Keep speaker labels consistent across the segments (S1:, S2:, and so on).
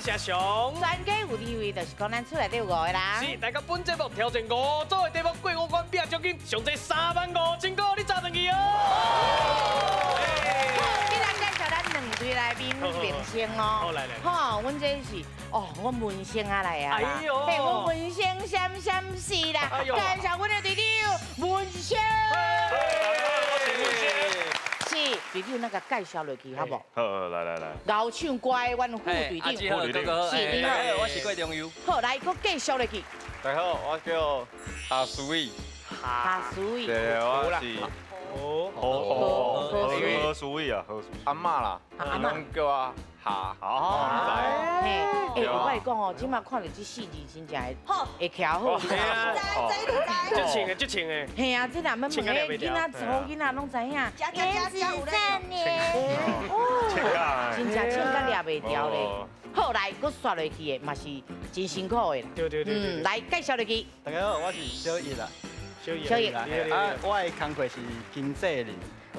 S1: 是阿雄。
S2: 全家有智慧，就是講咱厝內底有五個人。
S1: 是，來到本節目挑戰五組的題目，過五關拼獎金，上濟35,000塊，你炸轉去哦！
S2: 今日介紹咱兩對來賓明星哦。
S1: 好，來來。
S2: 吼，阮這是哦，阮文星啊來啊。
S1: 哎呦。
S2: 嘿，阮文星閃閃閃啦。
S1: 哎呦。
S2: 介紹阮的隊長文星。
S1: 我是文星。
S2: 是，隊長那個介紹落去，好無？
S3: 好，好，來來來。
S2: 𠢕唱歌的阮副隊長。
S4: 副隊長。
S2: 是，你好。
S4: 我是郭中佑。
S2: 好，來，閣介紹落去。
S4: 大家好，我叫夏書偉。
S2: 夏書偉。
S4: 對，我是。
S1: 何
S3: 何何何書偉啊，何書
S4: 阿嬤啦，伊攏叫我夏。
S3: 哦，
S2: 嘿，欸，我跟你講哦，這馬看著這四字真正會會徛好。
S1: 係啊，
S5: 知
S1: 足穿的，足穿的。
S2: 嘿啊，這若欲問彼囡仔、查某囡仔攏知影。
S5: 原子少年。
S2: 哦，真正穿甲掠袂牢咧。好，來，閣煞落去的嘛是真辛苦的啦。
S1: 對對對。
S2: 嗯，來介紹落去。
S6: 大家好，我是小葉啦。
S2: 小葉。
S6: 啊，我的工課是經紀人。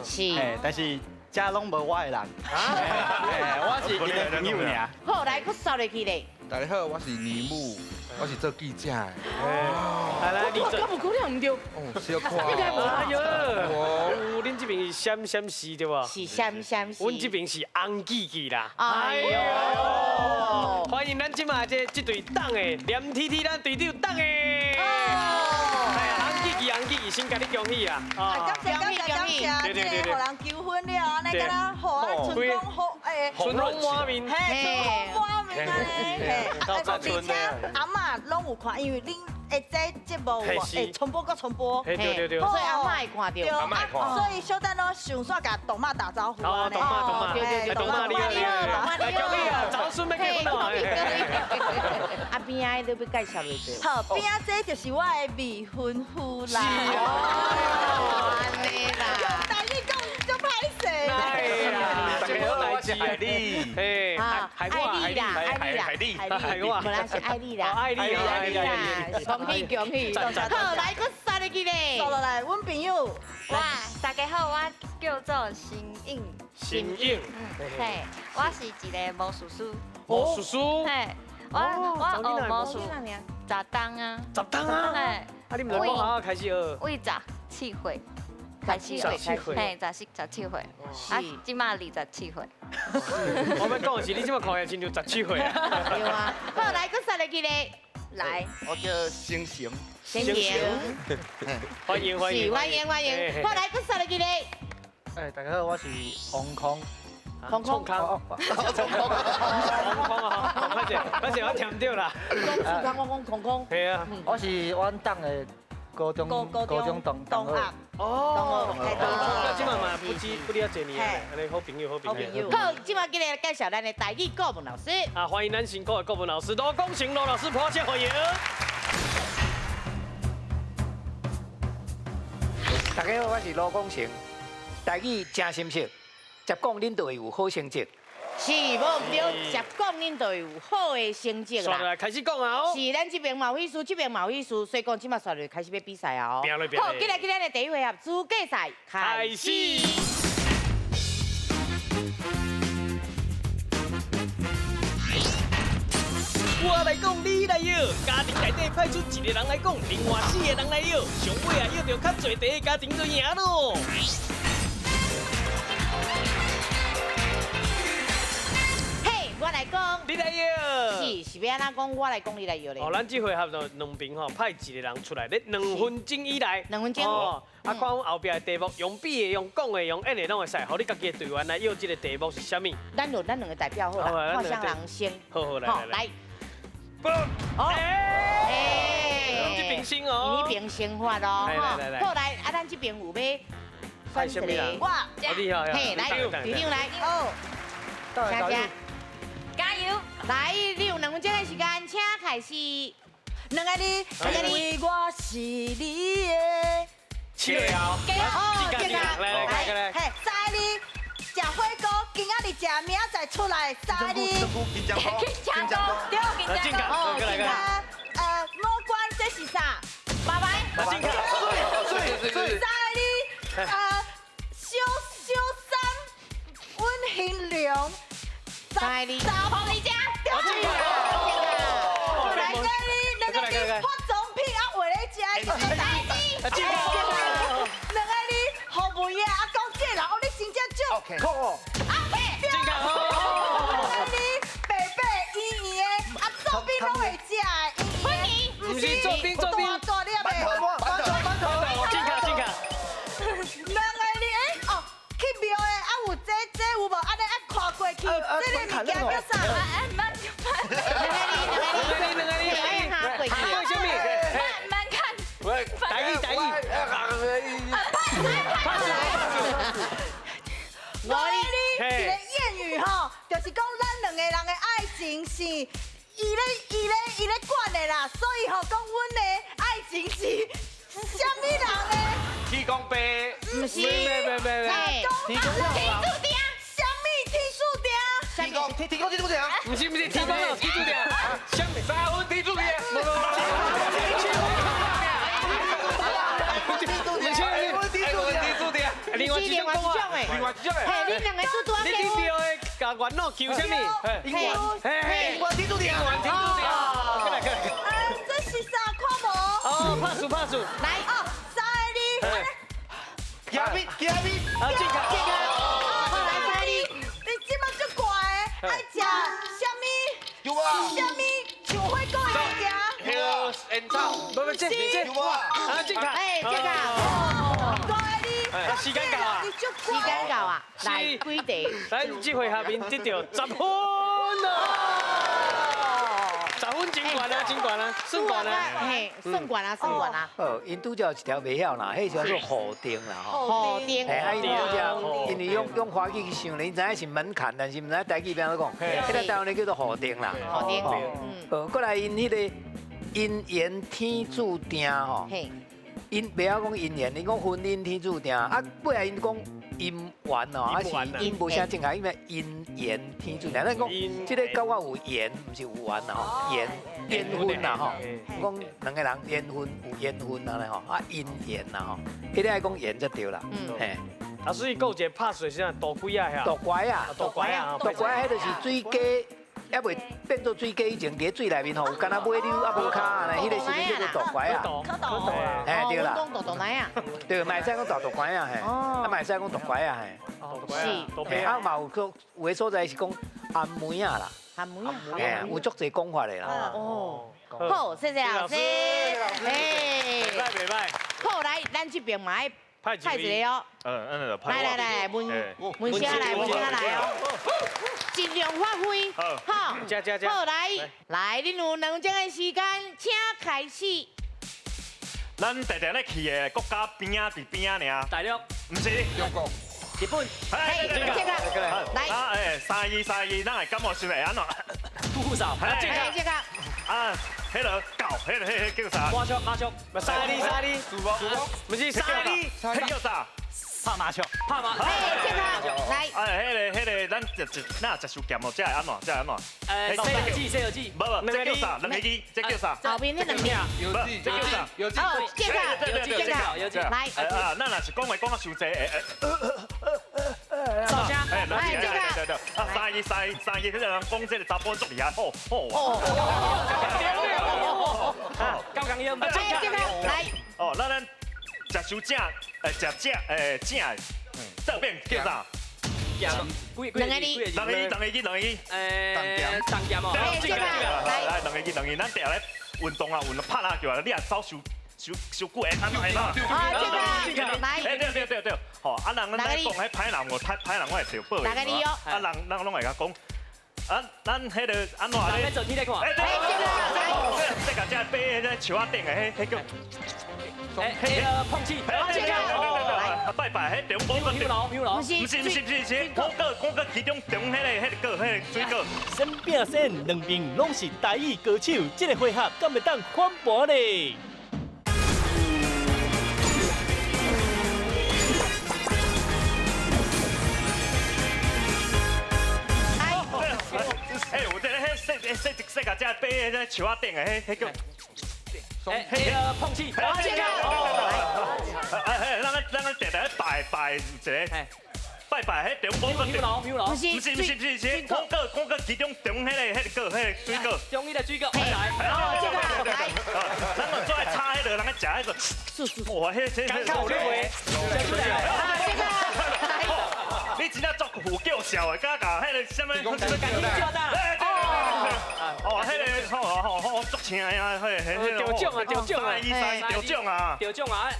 S2: 是。
S6: 但是這攏無我的人。我是伊的朋友爾。
S2: 好，來，閣煞落去咧。
S7: 大家好，我是尼姆，我是做記者的。
S1: 來來，你
S2: 我敢有可能毋對？
S7: 哦，小可。
S2: 應該無。
S1: 哎呦，恁這邊是閃閃閃對無？
S2: 是閃閃閃。
S1: 阮這邊是紅記記啦。
S2: 哎呦，
S1: 歡迎咱這馬這這隊黨的黏 T T，咱隊長黨的。紅記記，紅記記，先共你恭喜啊！
S5: 感謝感謝感謝，這个予人求婚了，按呢敢若予啊春風好，欸，
S1: 春風滿面，
S5: 嘿，春風滿面按呢，嘿，啊，而且阿嬤攏有看，因為恁的這節目有會重播閣重播，
S1: 對對對，
S2: 所以阿嬤會看著，
S5: 阿嬤會看，所以小等囉上煞共董媽打招呼。
S1: 哦，董媽董媽，
S2: 對對對，
S1: 董媽你好你好，來恭喜啊，早孫欲結婚了。
S2: 啊邊仔你欲介紹落去？
S5: 好，邊仔這就是我的未婚夫啦。
S2: 按呢啦。
S5: 用台語講足歹勢。
S4: 大家好，我是海麗。
S1: 嘿，
S2: 愛麗啦，愛麗啦，
S3: 海麗，
S2: 海麗，無啦是愛麗啦，
S1: 愛麗，愛麗啦，
S2: 恭喜恭喜！好，來，閣煞落去咧。
S5: 煞落來，阮朋友。
S8: 哇，大家好，我叫做新穎。
S1: 新穎。
S8: 嘿，我是一个魔術師。
S1: 魔術師。
S8: 嘿，我學魔術十冬啊。
S1: 十冬啊。
S8: 嘿。
S1: 啊，你毋知講好開始學？
S8: 為17歲開始學，嘿，17歲，啊，這馬27歲。
S1: 我欲講的是，你這馬看起來親像十七歲啊。
S2: 對啊。好，來，閣煞落去咧。
S5: 來，
S7: 我叫星星。
S2: 星星。
S1: 歡迎歡迎。
S2: 是歡迎歡迎。好，來，閣煞落去咧。
S6: 哎，大家好，我是王空。
S2: 空空。
S1: 空空。空空啊！歹勢歹勢，我聽毋著啦。
S2: 講空我講空空。
S1: 係啊。
S6: 我是阮黨的高中高中同同學。
S1: 哦。那這馬嘛不知不了這年，按呢好朋友好朋友。
S2: 好，這馬今日來介紹咱的台語國文老師。
S1: 啊，歡迎咱辛苦的國文老師羅廣成羅老師，拍掌歡迎。
S9: 大家好，我是羅廣成，台語誠深色，捷講恁就會有好成績。
S2: 是，無毋對，捷講恁就會有好的成績啦。
S1: 來開始講啊！
S2: 是，咱這邊嘛有意思，這邊嘛有意思，所以講這馬煞落開始欲比賽啊！好，進來今日的第一回合資格賽
S1: 開始。我來講，你來搖，家庭內底派出一個人來講，另外四個人來搖，上尾啊搖著較濟題的家庭就贏咯。
S2: 嘿，我來講，
S1: 你來搖。
S2: 是，是欲按怎講？我來講，你來搖咧。
S1: 哦，咱這回合就兩邊吼派一個人出來，咧2分鐘以內。
S2: 2分鐘。
S1: 哦，啊，看阮後壁的題目，用比的、用講的、用演的，攏會使。予你家己的隊員來搖這個題目是啥物？
S2: 咱就咱兩個代表好啦，看啥人先。
S1: 好好來來來。
S2: 哦，
S1: 哎，這邊先哦，
S2: 你邊先發哦，
S1: 來來來，
S2: 好來，啊，咱這邊有欲
S1: 選一個，
S5: 我，
S2: 嘿，來，隊長來，
S5: 哦，
S2: 請吃，
S8: 加油，
S2: 來，你有2分鐘的時間，請開始。
S5: 兩個字，因為我是你的。
S1: 七了，
S2: 哦，
S1: 來來來來，
S5: 嘿，三个字，食火鍋，今仔日食，明仔載出來，三個字。
S7: 金針菇，
S8: 金針菇，對，金針菇，
S5: 哦，金針。莫管這是啥，
S2: 拜拜。
S1: 金針
S7: 水水水。
S5: 三个字，小小三，阮興隆，
S2: 三个字。
S8: 黄离家。
S5: 对啦。两个字，两个字，化妆品啊，画咧食的是啥字？两个字，好文啊，啊讲这人哦，你真正少。
S7: 扣哦。
S5: 啊对。两个字，白白圆圆的，啊做兵拢会食的，圆圆的。
S1: 不是做兵做兵。
S5: 大粒的。
S7: 馒头馒头馒头。
S1: 进卡进卡。
S5: 两个字，哎哦，去庙的啊有这这有无？按呢爱看过去，这个物件叫啥？
S8: 哎，慢慢。
S1: 两个字两个字。
S2: 过去。
S1: 过什么？
S8: 慢慢看。
S1: 台语台语。
S5: 五个字，一个谚语吼，就是讲咱两个人的爱情是伊咧伊咧伊咧管的啦，所以吼讲阮的爱情是啥物人的？
S4: 天公伯。
S2: 毋是。
S1: 没没没。
S5: 天注定。啥物天注定？
S7: 天公天天公天注定。
S1: 毋是毋是天公天注定。啥物？
S4: 三分天注定。
S1: 不另外一种讲啊，
S4: 另外一种的，
S2: 嘿，你两个拄拄
S1: 你去庙的共元老求啥物？
S7: 姻缘，
S1: 嘿，
S7: 姻缘天注定，
S1: 姻缘天注定。过来过来。
S5: 哎，这是啥？看无？
S1: 哦，拍输拍输。
S2: 来，
S5: 哦，三个字。
S7: 加密加密。
S1: 啊，进卡
S2: 进卡。好来三个字。
S5: 你这么足怪的，爱食啥物？
S7: 有啊。
S5: 啥物？像火锅的物件。
S4: 那个烟草。
S1: 不不，这这。啊，进卡。
S2: 哎，进卡。
S1: 时间到啊！
S2: 时间到啊！来，几题？
S1: 咱这回合面得到10分啊！10分真悬啊，真悬啊，算悬啊！
S2: 嘿，算悬啊，算悬啊！
S9: 哦，𪜶拄才有一条袂晓啦，彼叫做护定啦吼。
S2: 护定。
S9: 嘿，啊，𪜶拄才，因为用华语去想咧，𪜶知影是门槛，但是毋知台语欲按怎讲。彼个台湾咧叫做护定啦。
S2: 护定。嗯。
S9: 哦，过来𪜶彼个姻缘天注定吼。𪜶袂晓讲姻缘，𪜶讲婚姻天注定，啊，尾仔𪜶讲姻缘哦，啊是𪜶无啥正确，因为姻缘天注定。咱讲这个佮我有缘，毋是有缘啦吼，缘缘分啦吼，讲两个人缘分有缘分啊咧吼，啊姻缘啦吼，彼个爱讲缘才对啦，嘿。
S1: 啊，所以阁有一个拍水是啥？渡龟仔遐？
S9: 渡拐啊，
S1: 渡拐啊，
S9: 渡拐彼就是水鸡。犹未变做水鸡以前，伫水内面吼，有敢若尾溜啊无跤按呢，彼个时阵叫做渡拐啊。嘿，对啦。
S2: 讲渡渡奶啊。
S9: 对，嘛会使讲大渡拐啊，嘿。啊，嘛会使讲渡拐啊，嘿。
S2: 是。
S9: 啊，嘛有讲有的所在是讲頷梅仔啦。
S2: 頷梅仔。
S9: 嘿，有足济讲法的啦。
S2: 哦。好，谢谢老师。哎。
S1: 袂歹袂歹。
S2: 好，来，咱这边嘛爱派一个哦。
S3: 嗯嗯，
S2: 来来来，文文声来，文声来哦。尽量发挥，好，好来来，恁有2钟的时间，请开始。
S3: 咱常常咧去的国家边仔伫边仔尔。
S1: 大陆。
S3: 毋是。
S7: 中国。
S1: 日本。
S3: 哎，
S2: 这个。来。
S3: 啊，哎，三一三一，咱会感冒时会按怎？
S1: 吐嗽。
S3: 哎，
S2: 这个。这个。
S3: 啊，彼个狗，彼个彼个叫啥？
S1: 麻雀麻雀。三二三二。不是三二，
S3: 彼叫啥？
S6: 拍麻将，
S1: 拍麻。
S2: 哎，这个来。
S3: 哎，彼个咱食食，那食伤咸哦，这会按怎？这会按怎？
S1: 西游记，西游记。
S3: 无无，这叫啥？两个字，这叫啥？
S2: 后面那两个。
S7: 有记，
S3: 这叫啥？
S7: 有记。
S2: 哦，这个，
S3: 这
S2: 个，来。
S3: 啊，咱若是讲话讲啊伤济，
S1: 少声。
S3: 哎，对对对，啊，三一三一三一，彼个人讲这个查埔足厉害，好好啊。
S1: 高强音。
S2: 这个，来。
S3: 哦，那咱。食伤正，食正，正的，这边叫啥？
S1: 两
S2: 个字，
S3: 两个字，两个字，两个字。
S1: 重咸哦。
S2: 这个，
S3: 来，两个字，两个字，咱定咧运动啊，运动拍篮球啊，你也走伤伤伤久会按怎按怎？
S2: 啊，这个，来。
S3: 哎，对对对对，吼，啊人咱咧讲彼歹人，我歹歹人我会着报。
S2: 两个字哦。
S3: 啊人，咱拢会共讲。啊，咱彼个按怎咧？
S1: 做天咧看。
S3: 哎，对对对，这个这爬彼个树仔顶的，彼叫。
S1: 哎，彼个碰气。
S3: 对对对，拜拜，彼中午个。
S1: 牛
S2: 不是
S3: 不是不是不是，我个我个其中中彼个彼个水果。
S10: 先拼先，两边拢是台语歌手，这个回合敢会当翻盘咧？
S3: 哎，有这个彼细细细个只爬彼树仔顶的，彼叫。
S1: 哎，彼个碰气。
S3: 哎，咱咱咱定定拜拜一个。拜拜，彼中广告。
S1: 不
S11: 不
S3: 是不是不是，是广告广告其中中彼个彼个水果。
S1: 中迄个水果。来，
S2: 哦，这个来。
S3: 咱个做爱插彼个，人个食彼个。
S2: 是是。
S3: 哇，彼这。
S1: 刚好这回。
S3: 你真正足有叫笑的，敢共彼个啥物？哦，彼个吼吼吼足请的啊，彼个
S1: 得奖啊，得奖啊，
S3: 得奖啊，
S1: 得奖啊！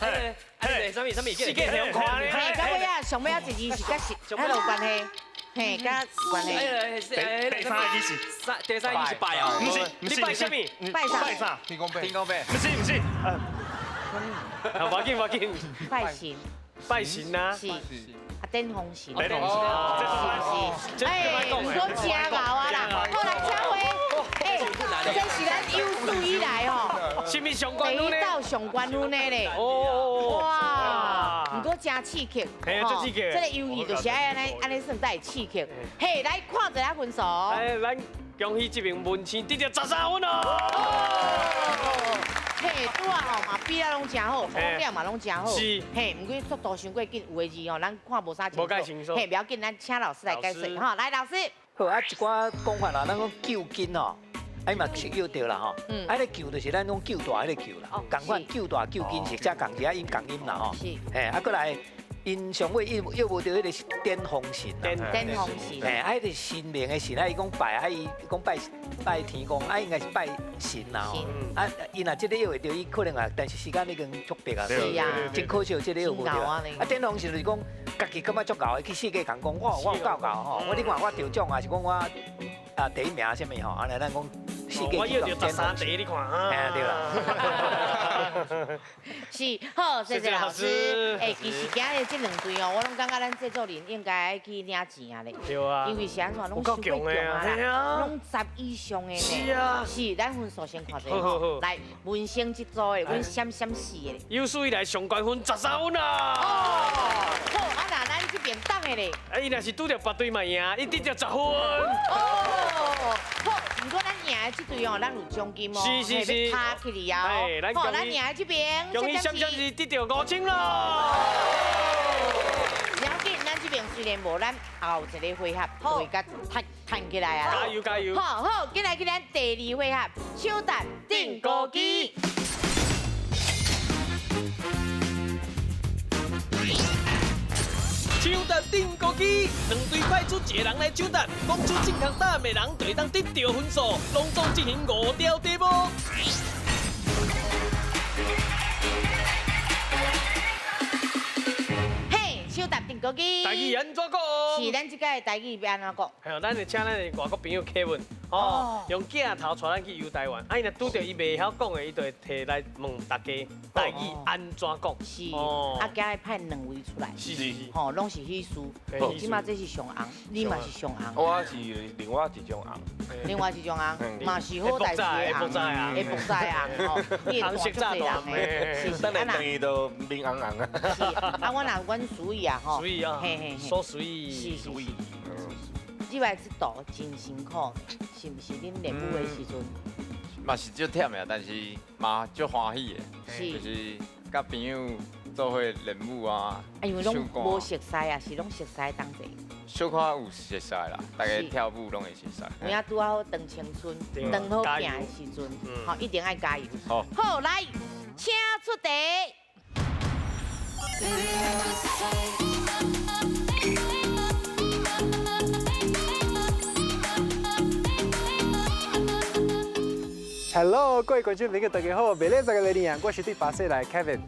S1: 彼个啥物啥物？世界上看咧。
S2: 嘿，到尾啊，上尾啊一字是佮是，彼有关系，嘿，佮关系。
S3: 第三个字是，
S1: 第三个字是拜哦。
S3: 毋是，毋是，
S1: 你拜啥物？
S2: 拜啥？
S3: 拜啥？
S7: 天公伯。
S4: 天公伯。
S3: 毋是，毋是。
S1: 啊，无要紧，无要紧。
S2: 拜神。
S1: 拜神啊。
S2: 是。啊，顶风神。
S3: 顶风
S2: 神。是是。哎，毋过真𠢕啊啦！好来，请回。哎，这是咱有史以来吼，
S1: 啥物上悬
S2: 第一道上悬分的咧。哦。哇，毋过真刺激。
S1: 嘿，真刺激。
S2: 这个游戏就是爱按呢按呢算才会刺激。嘿，来看一下分数。
S1: 哎，咱恭喜这边文青得到13分哦。
S2: 嘿，拄啊吼嘛比咱拢真好，风量嘛拢真好。
S1: 是。
S2: 嘿，毋过速度伤过紧，有的字吼，咱看无啥
S1: 清楚。
S2: 嘿，不要紧，咱请老师来解说吼。来，老师。
S9: 好啊，一寡讲法啦，咱讲救金吼，啊伊嘛适用著啦吼。啊，彼个救就是咱讲救大彼个救啦，仝款救大救金是遮仝一音仝音啦吼。
S2: 是。
S9: 嘿，啊，阁来。𪜶上尾约无著彼个顶风神，
S2: 顶风神，
S9: 嘿，啊，彼个神明的神，啊，伊讲拜，啊，伊讲拜拜天公，啊，应该是拜神啦吼。啊，伊若这个约会著，伊可能啊，但是时间已经足迫啊，
S2: 是啊，
S9: 真可惜这个约无著。啊，顶风神就是讲，家己感觉足𠢕的，去世界共讲，我有够𠢕吼，我你看我得奖啊，是讲我啊第一名啥物吼，按呢咱讲。
S1: 我约著13题，你看啊。
S9: 对啦。
S2: 是，好，谢谢老师。哎，其实今日这两队哦，我拢感觉咱制作人应该去领钱啊咧。
S1: 对啊。
S2: 因为是按怎，拢伤过强啊啦，拢10以上的呢。
S1: 是啊。
S2: 是，咱分数先看者吼。来，文生这组的，阮闪闪四的。
S1: 有史以来上悬分13分啊！
S2: 哦，好，啊那咱这边等的咧。
S1: 啊，伊若是拄著别队嘛赢，伊得著10分。
S2: 哦，好，毋过咱赢的这队哦，咱有奖金哦，
S1: 是是是，
S2: 拍起来哦。好，咱赢的这边，
S1: 恭喜闪闪是得到5000咯。
S2: 了解，咱这边虽然无咱后一个回合会甲趁起来啊。
S1: 加油加油！
S2: 好好，进来去咱第二回合，抢答钉孤机。
S1: 抢答钉孤机，两队派出一个人来抢答，讲出正确答案的人就会当得到分数。拢总进行5条题目。
S2: 嘿，抢答钉孤机。
S1: 台语按怎讲？
S2: 是咱这届台语欲按怎讲？
S1: 嘿，咱会请咱的外国朋友 Kevin，哦，用镜头带咱去游台湾。啊，伊若拄著伊袂晓讲的，伊就会提来问大家台语按怎讲。
S2: 是，啊，今日派2位出来，
S1: 是是是，
S2: 吼，拢是喜事。这马这是上红，你嘛是上红。
S4: 我是另外一种红。
S2: 另外一种红，嘛是好代志的红，会爆炸的红吼，你会大足济人的。是是，
S7: 等下转去都面红红啊。
S2: 是，啊，我若阮属语啊吼，
S1: 属语啊，
S2: 嘿嘿嘿，
S1: 说属语，
S2: 是是是。入来这道真辛苦，是毋是？恁练舞的时阵，
S4: 嘛是足忝的，但是嘛足欢喜的，就是佮朋友做伙练舞啊。
S2: 啊，因为拢无熟似啊，是拢熟似当齐。
S4: 小可有熟似啦，大家跳舞拢会熟似。
S2: 有影拄好当青春，当好行的时阵，吼，一定爱加油。
S4: 好，
S2: 好来，请出题。
S12: Hello，各位观众朋友，大家好！未来这个来年啊，我是对巴西来的 Kevin。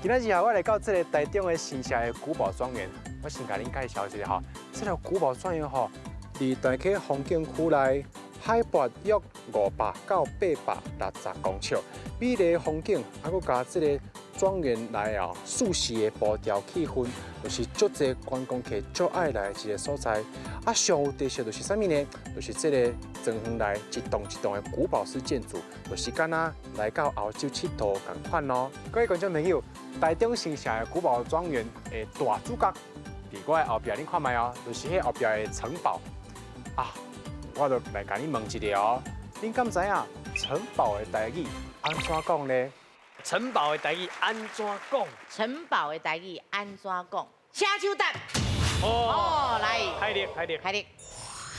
S12: 今仔日啊，我来到这个台中的新社的古堡庄园。我先共恁介绍一下哈，这个古堡庄园吼，伫大溪风景区内，海拔约500到860公尺，美丽的风景，啊，阁加这个庄园内哦，舒适的步调气氛，就是足济观光客足爱来的一个所在。啊，上有特色就是啥物呢？就是这个庄园内一栋一栋的古堡式建筑，就是敢若来到欧洲𨑨迌仝款哦。各位观众朋友，台中新社的古堡庄园的大主角，伫我的后壁，恁看觅哦，就是彼后壁的城堡啊。我就来共你问一下哦，恁敢知影城堡的台语按怎讲呢？
S1: 城堡的台语按怎讲？
S2: 城堡的台语按怎讲？请抢答。哦，來，
S1: 海力，海力，
S2: 海力。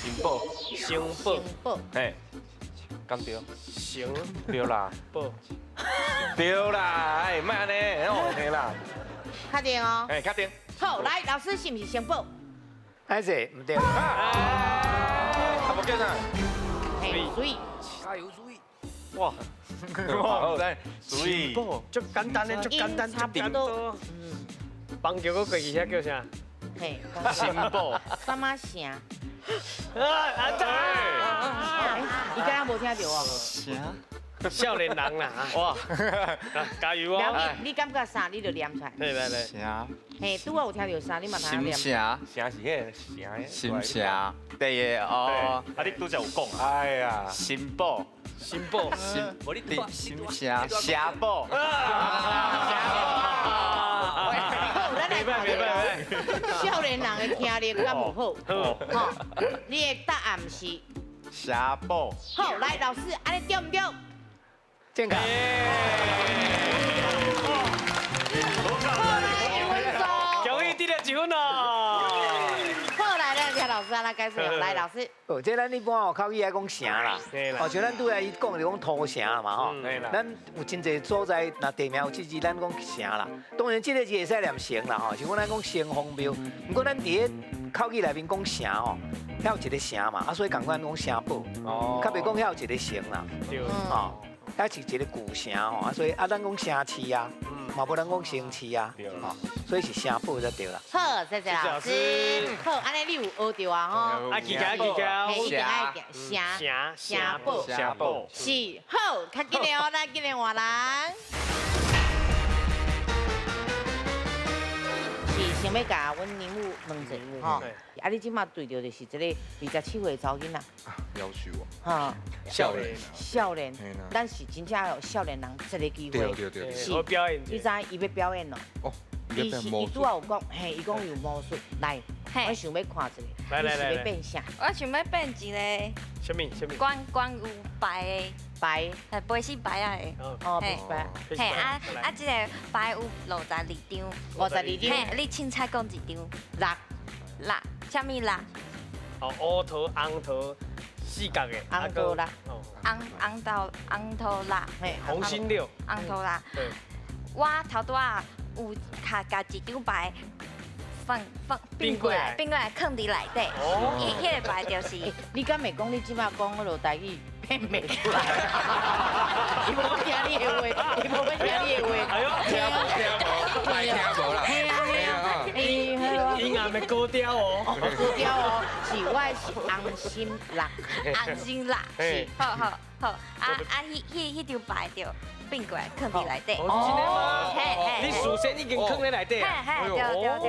S7: 城堡，
S1: 城堡，
S2: 城堡。
S7: 嘿，敢對？
S1: 城
S7: 對啦，
S1: 堡。
S7: 對啦，哎，莫按呢，哦，對啦。
S2: 確定哦。
S7: 哎，確定。
S2: 好，來，老師是毋是城堡？
S9: 哎是，毋對。
S7: 啊，無叫啥？
S2: 嘿，水。
S9: 加油，水。
S1: 哇，
S7: 哇，水。
S1: 足簡單的，足簡單，
S2: 差不多。
S1: 棒球閣過去遐叫啥？
S2: 嘿，
S4: 城堡。
S2: 什麼城？
S1: 啊啊！伊
S2: 刚刚無聽著哦。
S1: 城？少年人啦，哇！加油哦！
S2: 你感覺啥，你就念出來。
S1: 來來來。
S4: 城。
S2: 嘿，拄仔有聽著啥，你嘛通念。
S4: 新城。
S7: 城是彼个城。
S4: 新城。對的哦。
S3: 啊，你拄才有講啊。
S7: 哎呀。
S4: 新堡。
S1: 新堡。
S4: 新。新城。城堡。
S2: 好，咱來看少年人的聽力敢有好？吼，你的答案是？
S4: 城堡。
S2: 好，來老師，按呢對毋對？
S9: 正確。
S1: 恭喜得了一分哦！
S2: 好，來，咱聽老師按怎解釋。來，老師。
S9: 哦，這咱一般哦，口語愛講城啦。哦，像咱拄才伊講就講土城嘛吼。咱有真濟所在，若地名有這字，咱講城啦。當然，這個字會使念城啦吼，像講咱講城隍廟。毋過咱佇咧口語內面講城吼，遐有一個城嘛，啊，所以仝款講城堡。哦。較袂講遐有一個城啦。對。哦。遐是一個舊城吼，啊，所以啊，咱講城市啊，嘛無人講城市啊，吼，所以是城堡才對啦。
S2: 好，謝謝老師。好，按呢你有學著啊吼？
S1: 啊，記起來，記起來。
S2: 一定愛城城堡。
S7: 城堡。
S2: 是，好，較緊的哦，咱緊來換人。是想欲共阮奶母問一下吼，啊，你這馬對著就是這個27歲的查某囡仔。
S11: 夭壽哦。
S2: 哈，
S11: 少年。
S2: 少年，咱是真正予少年人這個機會。
S11: 對對對。
S2: 是。
S1: 表演。
S2: 你知伊欲表演咯？
S11: 哦。
S2: 伊是伊拄仔有講，嘿，伊講有魔術，來，我想欲看一下。
S1: 來來來。
S2: 你是欲變啥？
S8: 我想欲變一個。
S1: 啥物？啥物？
S8: 關關有牌的。
S2: 牌。
S8: 係白色牌仔的。
S2: 哦，白色牌。
S8: 嘿啊啊！這個牌有52張。
S2: 52張。
S8: 嘿，你凊彩講一張。
S2: 六。
S8: 六，啥物六？
S1: 哦，烏桃、紅桃。四角的，
S2: 紅桃六，
S8: 紅桃紅桃六，
S2: 嘿，
S1: 紅心六，
S8: 紅桃六。
S1: 對，
S8: 我頭拄仔有較共一張牌放放變過來，變過來囥佇內底。哦，彼個牌就是。
S2: 你敢會講你這擺講彼啰台語變袂出來？伊無欲聽你的話，伊無欲聽你的話。
S1: 哎喲，
S11: 聽無聽無，愛聽無啦。
S2: 嘿啊嘿啊。
S1: 伊也咪高調哦，
S2: 高調哦，是我是紅心六，
S8: 紅心六，是，好好好，啊啊，彼張牌就變過來囥佇內底。
S1: 哦，真的嗎？
S8: 嘿嘿，
S1: 你事先已經囥佇內底啊？
S8: 嘿嘿，對對對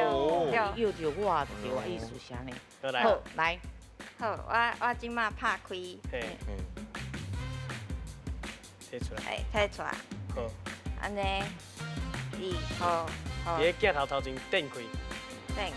S8: 對。
S2: 又著我對我意思啥呢？好，來。
S8: 好，我這馬拍開。
S1: 嘿。提出來。
S8: 哎，提出來。
S1: 好。
S8: 按呢，二，好，好。
S1: 佇鏡頭頭前展開。
S8: 展開。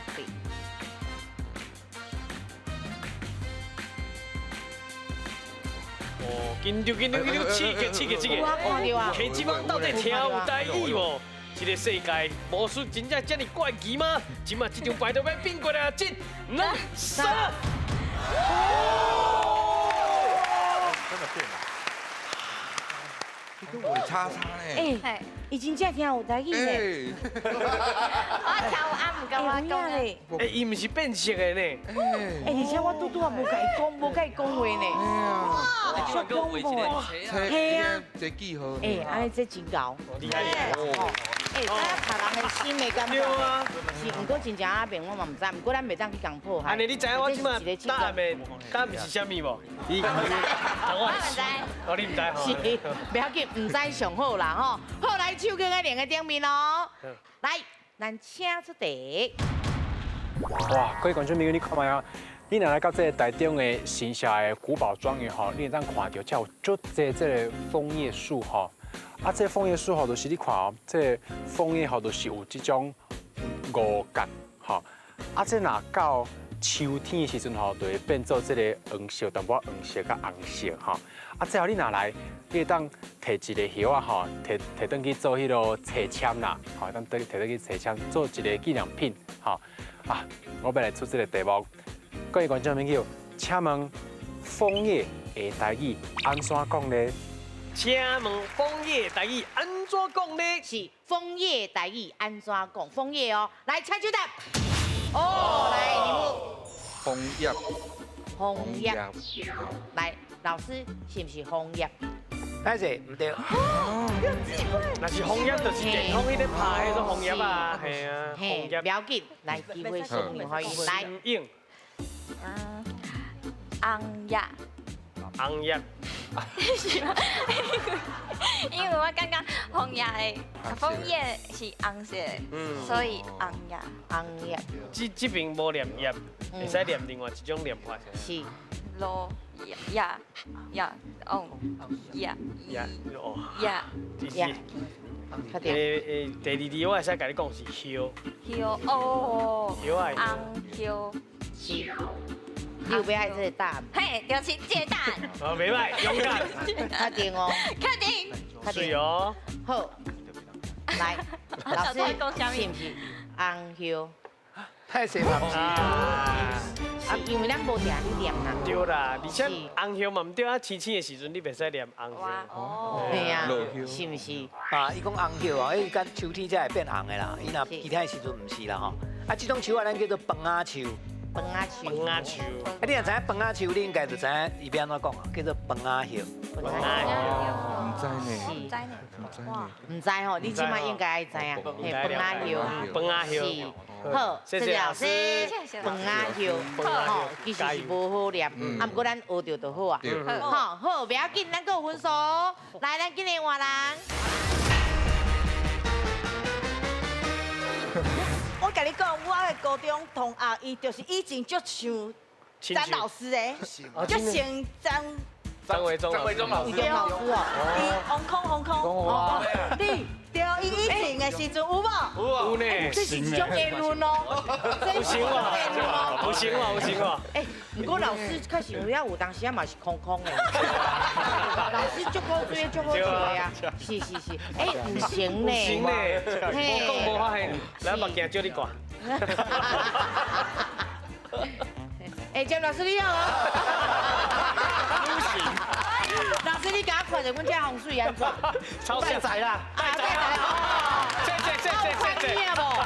S1: 哦，緊張緊張緊張，刺激刺激刺激！
S2: 我看著啊。
S1: 客這幫到底聽有台語無？這個世界魔術真正這麼怪奇嗎？這馬這張牌都欲變過來，一、兩、三。
S11: 真的變了。你跟我叉叉呢？
S2: 哎，伊真正聽有台語呢。
S8: 我聽有啊，毋共我講
S2: 咧。
S1: 哎，伊毋是變色的呢。
S2: 哎，而且我拄拄仔無共伊講，無共伊講話呢。哇，小恐怖。嘿啊。
S11: 這記號。
S2: 哎，按呢這真𠢕。
S1: 厲害厲害。
S2: 哎，知影別人的心的感覺。
S1: 對啊。
S2: 是，毋過真正阿變我嘛毋知，毋過咱袂當去共破壞。
S1: 按呢，你知影我這馬答案的答案是啥物無？你唔知。我
S8: 唔知。
S1: 哦，你毋知吼。
S2: 是，袂要緊，毋知上好啦吼。好，來手劊佇兩个頂面哦。來，咱請出題。
S12: 哇，各位觀眾朋友，你看覓啊？你若來到這个台中的新社的古堡莊園吼，你會當看著遮有足濟這个楓葉樹吼。啊，這個楓葉樹吼，就是你看哦，這個楓葉吼，就是有這種五角吼。啊，這若到秋天的時陣吼，就會變做這个黃色，淡薄仔黃色佮紅色吼。啊，最後你若來，你會當提一個葉仔吼，提提轉去做彼啰冊籤啦，吼，當提提轉去冊籤做一個紀念品吼。啊，我欲来出这个题目，各位观众朋友，请问枫叶的台语按怎讲呢？
S1: 请问枫叶台语按怎讲呢？
S2: 是枫叶台语按怎讲？枫叶哦，来，请作答。哦，来，你们。
S11: 枫叶。
S2: 枫叶。来，老师是毋是枫叶？
S9: 歹势，毋对。
S1: 若是枫叶，就是电风彼咧拍彼种枫叶啊，嘿啊，枫叶。
S2: 不要紧，来机会送你可以来。
S1: 应。
S8: 红叶。
S1: 红叶。
S8: 是吗？因为我感觉枫叶的枫叶是红色的，所以红叶。
S2: 红叶。
S1: 这边无念叶，会使念另外一种念法。
S2: 是。
S8: 落叶叶哦叶
S1: 叶哦
S8: 叶
S1: 叶。第二字我会使共你讲是叶。
S8: 叶哦。
S1: 叶啊。
S8: 红叶。
S2: 是。你有欲爱这个答案？
S8: 嘿，就是这个答案。
S1: 哦，袂歹，勇敢。
S2: 确定哦。
S8: 确定。
S2: 确定
S1: 哦。
S2: 好，来，老师是毋是红叶？
S9: 太神了。
S2: 是因为咱无定咧念啦。
S1: 对啦，而且红叶嘛毋对啊，青青的时阵你袂使念红叶。
S2: 哦。对啊，是毋是？
S9: 啊，伊讲红叶啊，伊到秋天才会变红的啦。伊若其他的时阵毋是啦吼。啊，这种树啊，咱叫做饭仔树。
S2: 饭仔树。
S1: 饭仔树。
S9: 啊，你若知影饭仔树，你应该就知影伊欲按怎讲啊，叫做饭仔叶。
S2: 饭仔
S11: 叶。毋知呢。
S8: 毋知呢。
S2: 毋知吼，你这摆应该爱知影。嘿，饭仔叶。
S1: 饭仔叶。
S2: 是。好，谢谢老师。饭仔叶，吼，其实是无好念，啊，毋过咱学著就好啊。好，好，不要紧，咱阁有分数。来，咱紧来换人。
S5: 我共你讲，我的高中同学，伊就是以前足像张老师的，足像张
S1: 伟忠
S11: 老师。
S2: 张伟忠老师哦，
S5: 伊红空红空，你对，伊以前的时阵有无？
S1: 有呢。
S2: 这是一种言论哦，
S1: 有行哦，有行哦，有行哦。
S2: 哎，毋过老师确实有影有当时啊嘛是空空的，老师足古锥足好笑的啊，是是是，哎，有成呢，
S1: 有成呢，无讲无发现，来目镜借你挂。
S2: 哎，江老师你好。
S1: 不行。
S2: 老师，你共我看著阮这风水按怎？
S1: 超
S6: 带财啦！
S1: 带财啦！谢谢谢谢谢谢。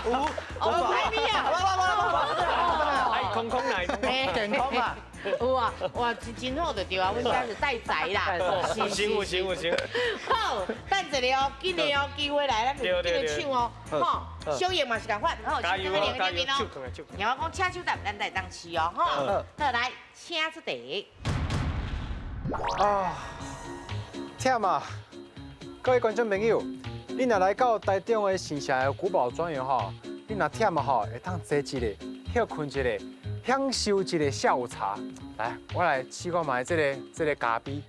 S6: 有。
S2: 有歹物啊！
S1: 哎，空空来，
S6: 健康啊！
S2: 有啊，哇，真好就对啊，阮遮是带财啦。
S1: 有行有行有行。
S2: 好，等一下哦，紧的哦，机会来，咱就紧来抢哦。吼，小叶嘛是共款，好，
S1: 加油哦，加油，
S2: 手然后讲请手答，咱来当试哦，吼。好，来，请出题。
S12: 啊，忝啊！各位观众朋友，你若来到台中的新社的古堡庄园吼，你若忝啊吼，会当坐一下，歇睏一下，享受一个下午茶。来，我来试看觅这个咖啡。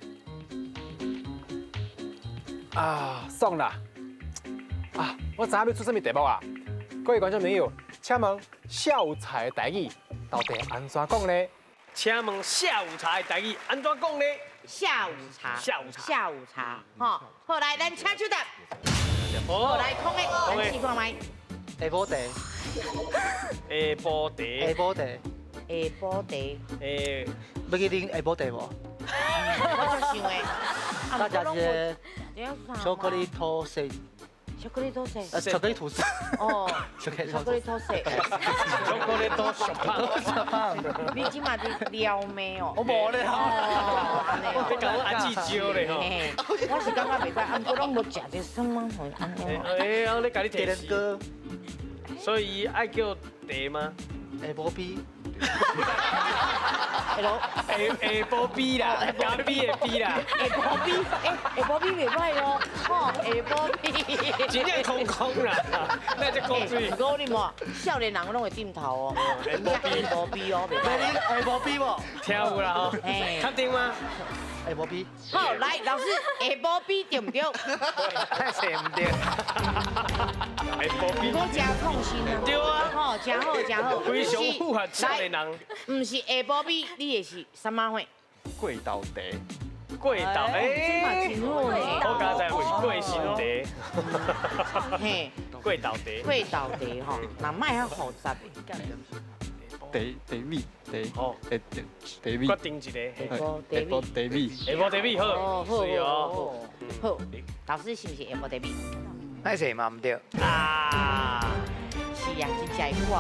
S12: 啊，爽啦！啊，我知影欲出啥物题目啊？各位观众朋友，请问下午茶的台语到底按怎讲呢？
S1: 请问下午茶的台语按怎讲呢？
S2: 下午茶，
S1: 下午茶，
S2: 下午茶，吼，好来，咱请手答。好，来空的，咱试看觅。
S6: 下晡茶。
S1: 下晡茶。
S6: 下晡茶。
S2: 下晡茶。
S1: 诶，
S6: 欲去啉下晡茶无？
S2: 我就想的。
S6: 大家是巧克力吐司。
S2: 巧克力吐司。
S6: 巧克力吐司。
S2: 哦。
S6: 巧克力
S2: 巧克力吐司。
S1: 巧克力吐司。
S2: 你这马伫撩妹哦？
S6: 我无咧。
S2: 哦，
S1: 你讲我阿姊招咧吼。
S2: 我是感觉袂使，啊，毋过拢无食这什么吼，按呢。
S1: 哎，我咧共你提示。
S6: 哥。
S1: 所以爱叫茶吗？
S6: 下晡啤。
S2: 下
S1: 晡啤啦，咖啡的啤啦。
S2: 下晡啤，哎，下晡啤袂歹哦，吼，下晡啤。
S1: 真正空空啦，那只古水。
S2: 毋过你无，少年人拢会点头哦。下晡啤哦，袂歹。
S6: 下晡啤无？
S1: 听有啦吼，确定吗？
S6: 下晡啤。
S2: 好，来，老师，下晡啤对毋对？
S9: 太谁毋对？
S1: 下晡啤。
S2: 我真创新啊。
S1: 对啊。
S2: 吼，真好，真好。
S1: 非常符合少年人。
S2: 毋是下晡啤，你会是啥物货？
S4: 过头茶。
S1: 过头，哎，
S2: 这嘛真好呢。
S1: 我刚才是过身茶。
S2: 嘿，
S1: 过豆茶。
S2: 过豆茶吼，那莫遐复杂的。
S11: 茶茶米茶哦，茶茶米。
S1: 决定一个。
S2: 下晡茶
S11: 米。茶米。
S1: 下晡茶米好。
S2: 哦，好好好。老师是毋是下晡茶米？
S9: 歹势嘛毋对。
S1: 啊。
S2: 是啊，真正会破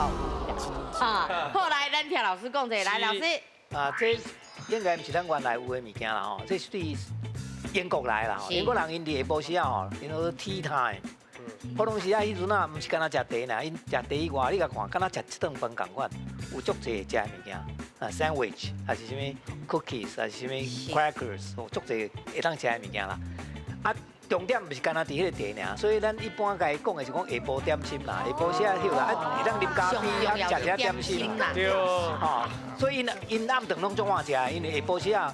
S2: 有啦。啊，后来咱听老师讲者，来老师。
S9: 啊，这应该毋是咱原来有的物件啦吼，这是对英国来啦吼，英国人𪜶伫下晡时仔吼，𪜶叫做 tea time。普通时啊，彼阵啊，毋是干焦食茶尔，𪜶食茶以外，你共看，敢若食一顿饭仝款，有足济食的物件，啊，sandwich，还是啥物 cookies，还是啥物 crackers，有足济会当食的物件啦。啊，重点毋是干焦伫彼个茶尔，所以咱一般共伊讲的是讲下晡点心啦，下晡时仔歇啦，啊，会当啉咖啡，啊，食一下点心
S2: 啦。
S1: 对。
S9: 吼，所以𪜶𪜶暗顿拢足晚食，因为下晡时仔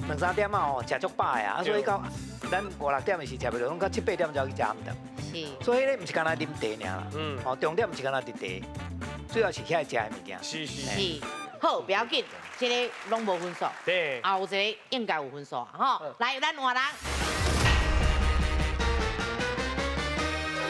S9: 两三点仔吼，食足饱的啊，所以到咱五六点的时食袂落，拢到七八点才去食暗顿。
S2: 是。
S9: 所以彼个毋是干焦啉茶尔啦，吼，重点毋是干焦伫茶，主要是遐食的物件。
S1: 是是。
S2: 是。好，不要紧，这个拢无分数。
S1: 对。
S2: 后一个应该有分数吼。来，咱换人。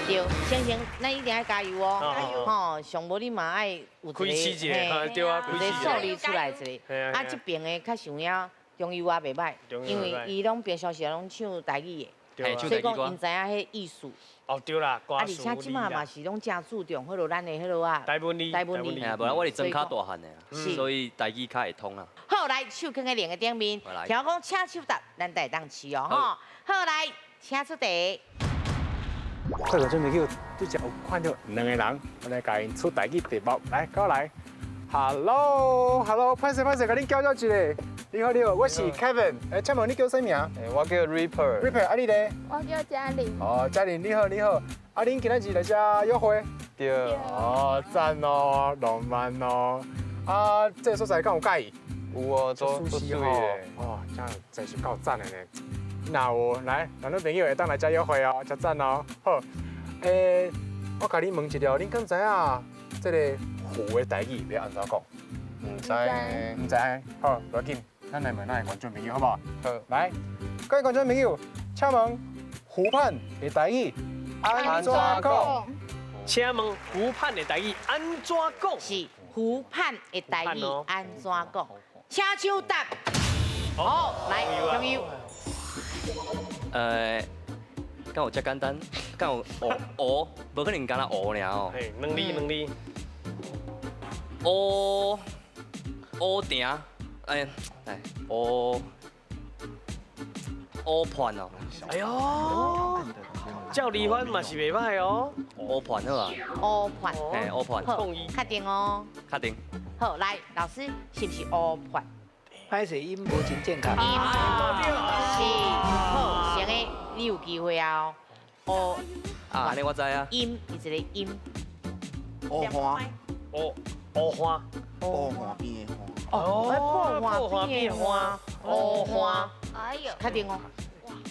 S2: 对，星星，咱一定爱加油哦！
S1: 加油！
S2: 吼，上无你嘛爱有一个，
S1: 开始一个，对啊，
S2: 有一个数字出来一个。啊，这边的较像影中油啊袂歹，因为伊拢平常时拢唱台语的，所以讲𪜶知影彼意思。
S1: 哦，对啦，
S2: 啊，而且这马嘛是拢真注重彼落咱的彼落啊。
S1: 台文字。
S2: 台文字。
S13: 嘿啊，无啦，我伫庄跤大汉的，所以台语较会通啊。
S2: 好，来，手囥佇铃的顶面，听我讲，请手答，咱才会当试哦，吼。好，来，请出题。
S12: 各位观众朋友，拄才有看到两个人，我来共𪜶出台语题目，来，过来。Hello，Hello，歹势歹势，共恁叫扰一下。你好，你好，我是 Kevin。哎，请问你叫啥名？
S11: 哎，我叫 Reaper。
S12: Reaper，啊你咧？
S14: 我叫嘉玲。
S12: 哦，嘉玲，你好，你好。啊，恁今仔日来遮约会？
S11: 对。
S12: 哦，赞哦，浪漫哦。啊，这个所在敢有佮意？
S11: 有哦，足
S12: 舒适吼。哦，这样真是够赞的呢。若有来，男女朋友会当来遮约会哦，真赞哦。好，欸，我共你问一下，恁敢知影这个湖的台语欲按怎讲？
S11: 毋知。
S12: 毋知。好，无要紧，咱来问咱的观众朋友，好无？好，来，各位观众朋友，请问湖畔的台语按怎讲？
S1: 请问湖畔的台语按怎讲？
S2: 是湖畔的台语按怎讲？请手答。好，来，朋友。
S13: 敢有遮简单？敢有乌乌？无可能干焦乌尔吼。
S1: 嘿，两字两字。
S13: 乌乌埕，哎哎，乌乌畔哦。
S1: 哎呦，照离婚嘛是袂歹哦。
S13: 乌畔好啊。
S2: 乌畔。
S13: 嘿，乌畔。
S2: 好，确定哦。
S13: 确定。
S2: 好，来，老师是毋是乌畔？
S9: 歹势音无真正确。
S2: 音是好，成个你有机会啊！乌
S13: 啊，按呢我知啊。
S2: 音伊一个音。
S15: 乌花。
S1: 乌乌花。
S15: 乌花边的花。
S2: 哦，破花边的花，乌花。
S8: 哎呦，
S2: 确定哦。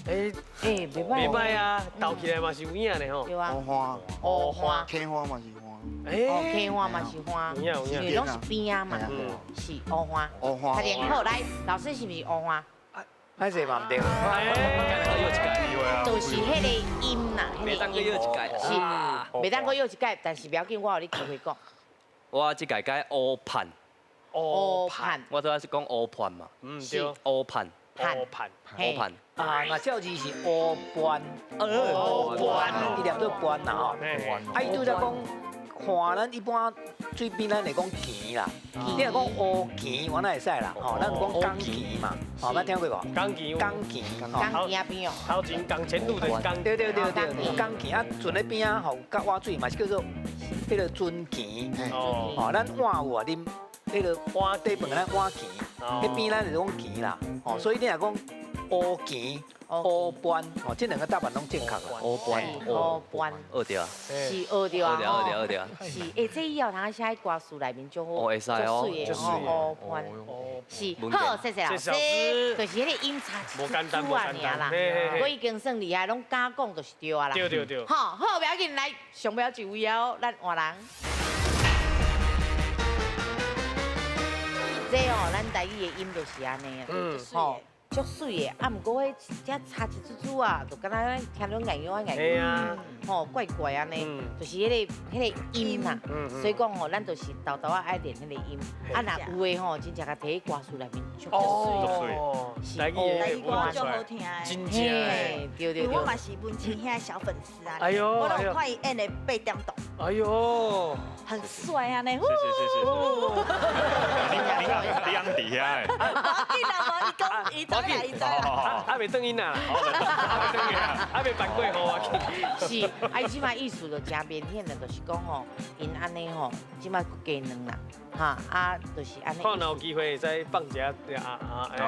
S1: 哎
S2: 哎，袂歹。
S1: 袂歹啊，斗起来嘛是有影的吼。
S2: 对啊。
S15: 乌花。
S2: 乌花。
S15: 开花嘛是花。
S2: 哦，开花嘛是花，因为拢是边仔嘛，是乌花。
S15: 乌花。
S2: 确定好，来，老师是毋是乌花？
S9: 歹势嘛毋对。
S2: 就是彼个音啦，
S13: 袂当阁约一届。
S2: 是，袂当阁约一届，但是不要紧，我予你机会讲。
S13: 我这届改乌盼。
S2: 乌盼。
S13: 我拄仔是讲乌盼嘛。
S1: 嗯，对。
S13: 乌盼。
S1: 乌盼。
S13: 乌盼。
S9: 啊，若照字是乌盼。
S1: 乌盼。
S9: 伊念做盼啦吼。啊，伊拄才讲。看咱一般水边咱会讲墘啦，你若讲乌墘，我哪会使啦？吼，咱讲江墘嘛，吼，捌听过无？
S1: 江墘，
S9: 江墘，
S2: 江墘边哦。
S1: 头前江前路就是江。
S9: 对对对对，江墘啊，船咧边仔吼，佮碗水嘛是叫做彼个船墘。哦，咱碗有啊，啉彼个碗底饭咱碗墘，彼边咱就讲墘啦。哦，所以你若讲乌墘。乌斑，哦，这两个答案拢正确啦。
S13: 乌斑，
S2: 乌斑，
S13: 学著啊。
S2: 是学著啊。
S13: 学著，学著，学著。
S2: 是，欸，这以后通写歌词内面足好，
S13: 哦，会使哦，
S2: 足媠的哦，乌斑。是，好，谢谢老师。就是彼个音差一丝仔尔啦，我已经算厉害，拢敢讲就是对啊啦。
S1: 对对对。
S2: 好，好，不要紧，来，上尾一位哦，咱换人。这哦，咱台语的音就是按呢，吼。足足媠的，啊，毋過彼遮差一珠珠啊，就敢若聽到硬腰硬腰，吼怪怪按呢，就是彼個音啦。所以講吼，咱就是沓沓仔愛練彼個音。啊，若有的吼，真正共提去歌詞內面足媠。
S1: 台語
S5: 歌足好聽的，
S1: 真正。
S2: 對對對。
S5: 我嘛是文青兄的小粉絲啊。哎呦，我攏有看伊演的八點檔。
S1: 哎呦，
S5: 很帥啊呢。
S3: 謝謝謝謝。你你伫遐的。
S5: 無緊啦，無伊講，伊知啦，伊知啦。
S1: 還袂轉音啊，還袂辦過好啊。
S2: 是，啊，伊這擺意思就誠明顯啦，就是講吼，𪜶按呢吼，這擺閣加卵啦，哈，啊，就是按呢。
S1: 看若有機會會使放一下啊啊。哦。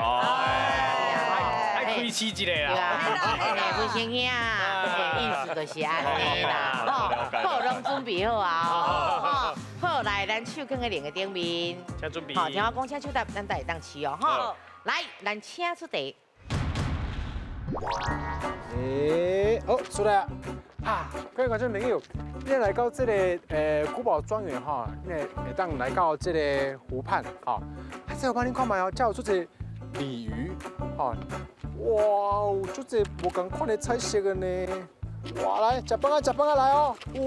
S1: 愛開始一下啦。
S2: 對啊，文青兄，意思就是按呢啦，吼，好，攏準備好啊，吼，好，來，咱手囥佇另個頂面，
S1: 請準備。
S2: 好，聽我講，請手搭，咱才會當試哦，吼。來，咱請出題。
S12: 欸，好，出來啊！啊，各位觀眾朋友，你來到這個古堡莊園哈，你會當來到這個湖畔，哈，啊，這我幫你看覓哦，這有足濟鯉魚，哈，哇，有足濟無仝款的彩色的呢，哇，來，食飯啊，食飯啊，來哦，哦，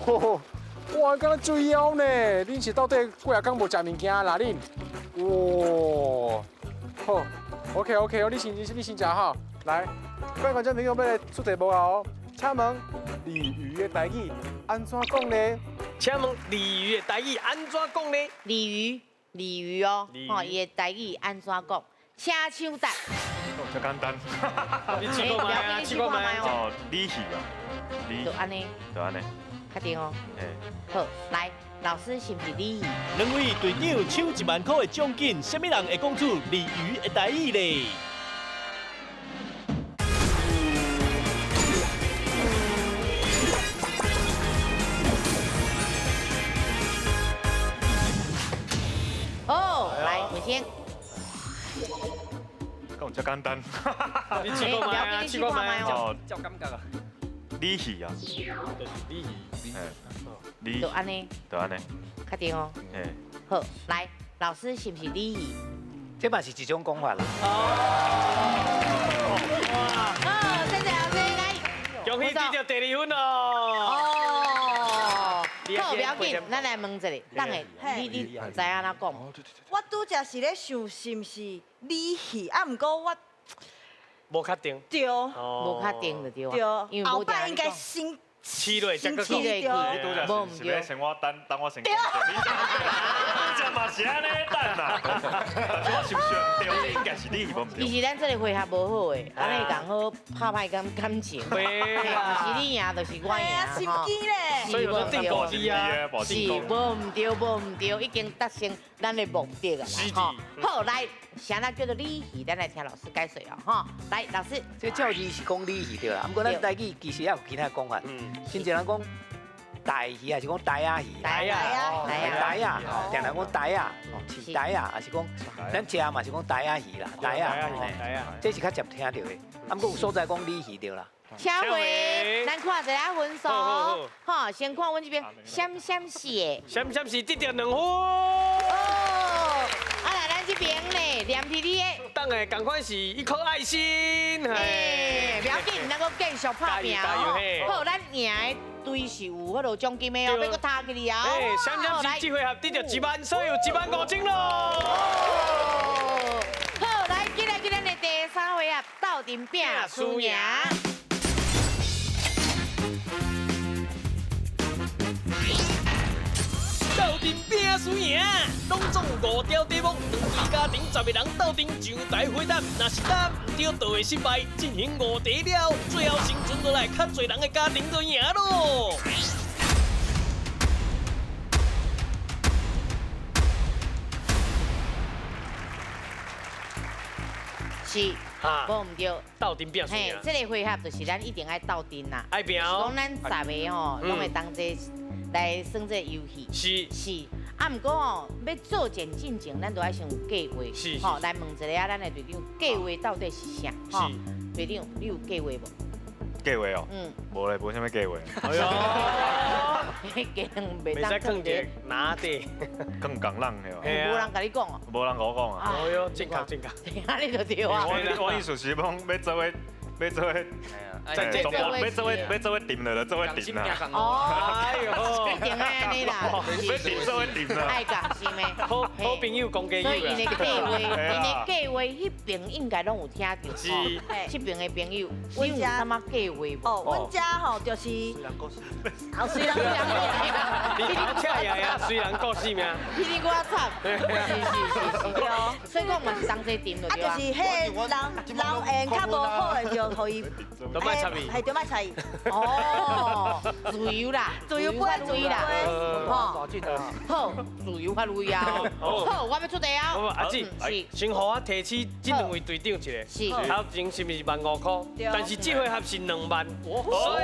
S12: 哦喲，哇，敢若水妖呢？恁是到底幾仔工無食物件啦？恁，哇，好。OK OK，你先食哈，來，各位觀眾朋友，欲來出題目啊哦，請問鯉魚的台語按怎講呢？
S1: 請問鯉魚的台語按怎講呢？
S2: 鯉魚，鯉魚哦，吼，伊的台語按怎講？請搶答。
S3: 這簡單。
S1: 你試過沒？試過沒？
S3: 哦，鯉魚啊，
S2: 就按呢，
S3: 就按呢，
S2: 確定哦。好，來。老師是毋是鯉魚？
S10: 兩位隊長搶1萬塊的獎金，啥物人會講出鯉魚的台語咧？
S2: 哦，來，文先。
S3: 講這簡單。
S1: 你試過沒啊？試過沒？
S3: 哦，
S13: 照感覺啊。
S3: 鯉魚啊。
S13: 就是鯉魚。
S2: 就按呢，
S3: 就按呢，
S2: 確定哦。好，來，老師是毋是鯉魚？
S9: 這嘛是一種講法啦。
S1: 哦，
S2: 好，謝謝老師來。
S1: 恭喜得到第二分哦。
S2: 哦，好，不要緊，咱來問一下，等下你知按怎講？
S5: 我拄才是咧想是毋是鯉魚，啊，毋過我
S1: 無確定。
S5: 對。
S2: 無確定就對啊。
S5: 對。後擺應該先。
S1: 試落，
S5: 先
S1: 試
S5: 落
S3: 你拄則是欲先我等，等我先講。你拄則嘛是按呢等啦，但是我想想對，應該是你無毋對。
S2: 其實咱這個回合無好的，按呢共好拍歹感感情。毋是你贏就是我贏，
S5: 心機咧。
S1: 所以我說定過啊，
S2: 是無毋對，無毋對，已經達成咱的目的啊。
S1: 是
S2: 吼，好，來，啥人叫做鯉魚？咱來聽老師解說哦，吼。來，老師。
S9: 這照字是講鯉魚對啦，毋過咱台語其實也有其他講法。真濟人講大魚，還是講大仔魚？
S2: 大仔，
S9: 大仔，吼，定定講大仔，哦，飼大仔，還是講咱食嘛是講大仔魚啦，大仔，這是較常聽到的。啊，毋過有所在講鯉魚對啦。
S2: 請回，咱看一下分數，吼，先看阮這邊閃閃是的，
S1: 閃閃是得著2分。
S2: 哦，啊來，咱這邊呢，連弟弟的，
S1: 等下仝款是一顆愛心。
S2: 哎，不要緊，咱閣繼續拍拚哦。好，咱贏的隊是有彼落獎金的哦，欲閣踢起來哦。
S1: 哎，閃閃是這回合得著1萬，所以有1萬5千咯。
S2: 好，來，進來今咱的第三回合，鬥陣拼輸贏。
S1: 鬥陣拼輸贏，攏總有5條題目，兩隊家庭10個人鬥陣上台回答，若是答毋對，就會失敗。進行5題了，最後生存落來較濟人的家庭就贏咯。
S2: 是，無毋對。
S1: 鬥陣拼輸贏。
S2: 這個回合就是咱一定愛鬥陣啦。
S1: 愛拼哦。
S2: 講咱10個吼，攏會當這來耍這個遊戲。
S1: 是。
S2: 是。啊，毋過吼，欲做戰進前，咱都愛先有計劃。
S1: 是。
S2: 吼，來問一下咱的隊長，計劃到底是啥？
S1: 是。
S2: 隊長，你有計劃無？
S3: 計劃哦。
S2: 嗯。
S3: 無咧，無啥物計劃。
S1: 哎呦。
S2: 鸡卵袂当囥
S1: 伫哪底？
S3: 更讲人的。
S2: 无人共你讲哦。
S3: 无人共我讲啊。
S1: 哎哟，正确正确。
S2: 啊，你就对啊。
S3: 我意思是讲，欲做伙，欲做伙。欲做伙，欲做伙沉了，就做伙沉啦。
S2: 哦，一定爱按呢啦。
S3: 欲沉做伙沉啦。
S2: 爱共心的。
S1: 好好朋友讲家
S2: 所以𪜶的计划，𪜶的计划，彼边应该拢有听著。
S1: 是。
S2: 这边的朋友，你有啥物计划无？
S5: 哦，阮遮吼就是。
S2: 哦，虽然
S1: 你头请爷爷，虽然故事命。
S2: 比你阁较惨。是是是是。所以讲嘛是同齐沉就对啊。
S5: 啊，就是彼个人人缘较无好的，就予伊。
S1: 都莫插伊。
S5: 系就莫插伊。
S2: 哦，自由啦，
S5: 自由飞
S2: 自由啦，吼，好，自由发挥啊。好，我欲出题啊。
S1: 阿姊，先予我提醒这两位队长一下。
S2: 是。
S1: 头前是毋是15,000块？但是这回合是2万，所以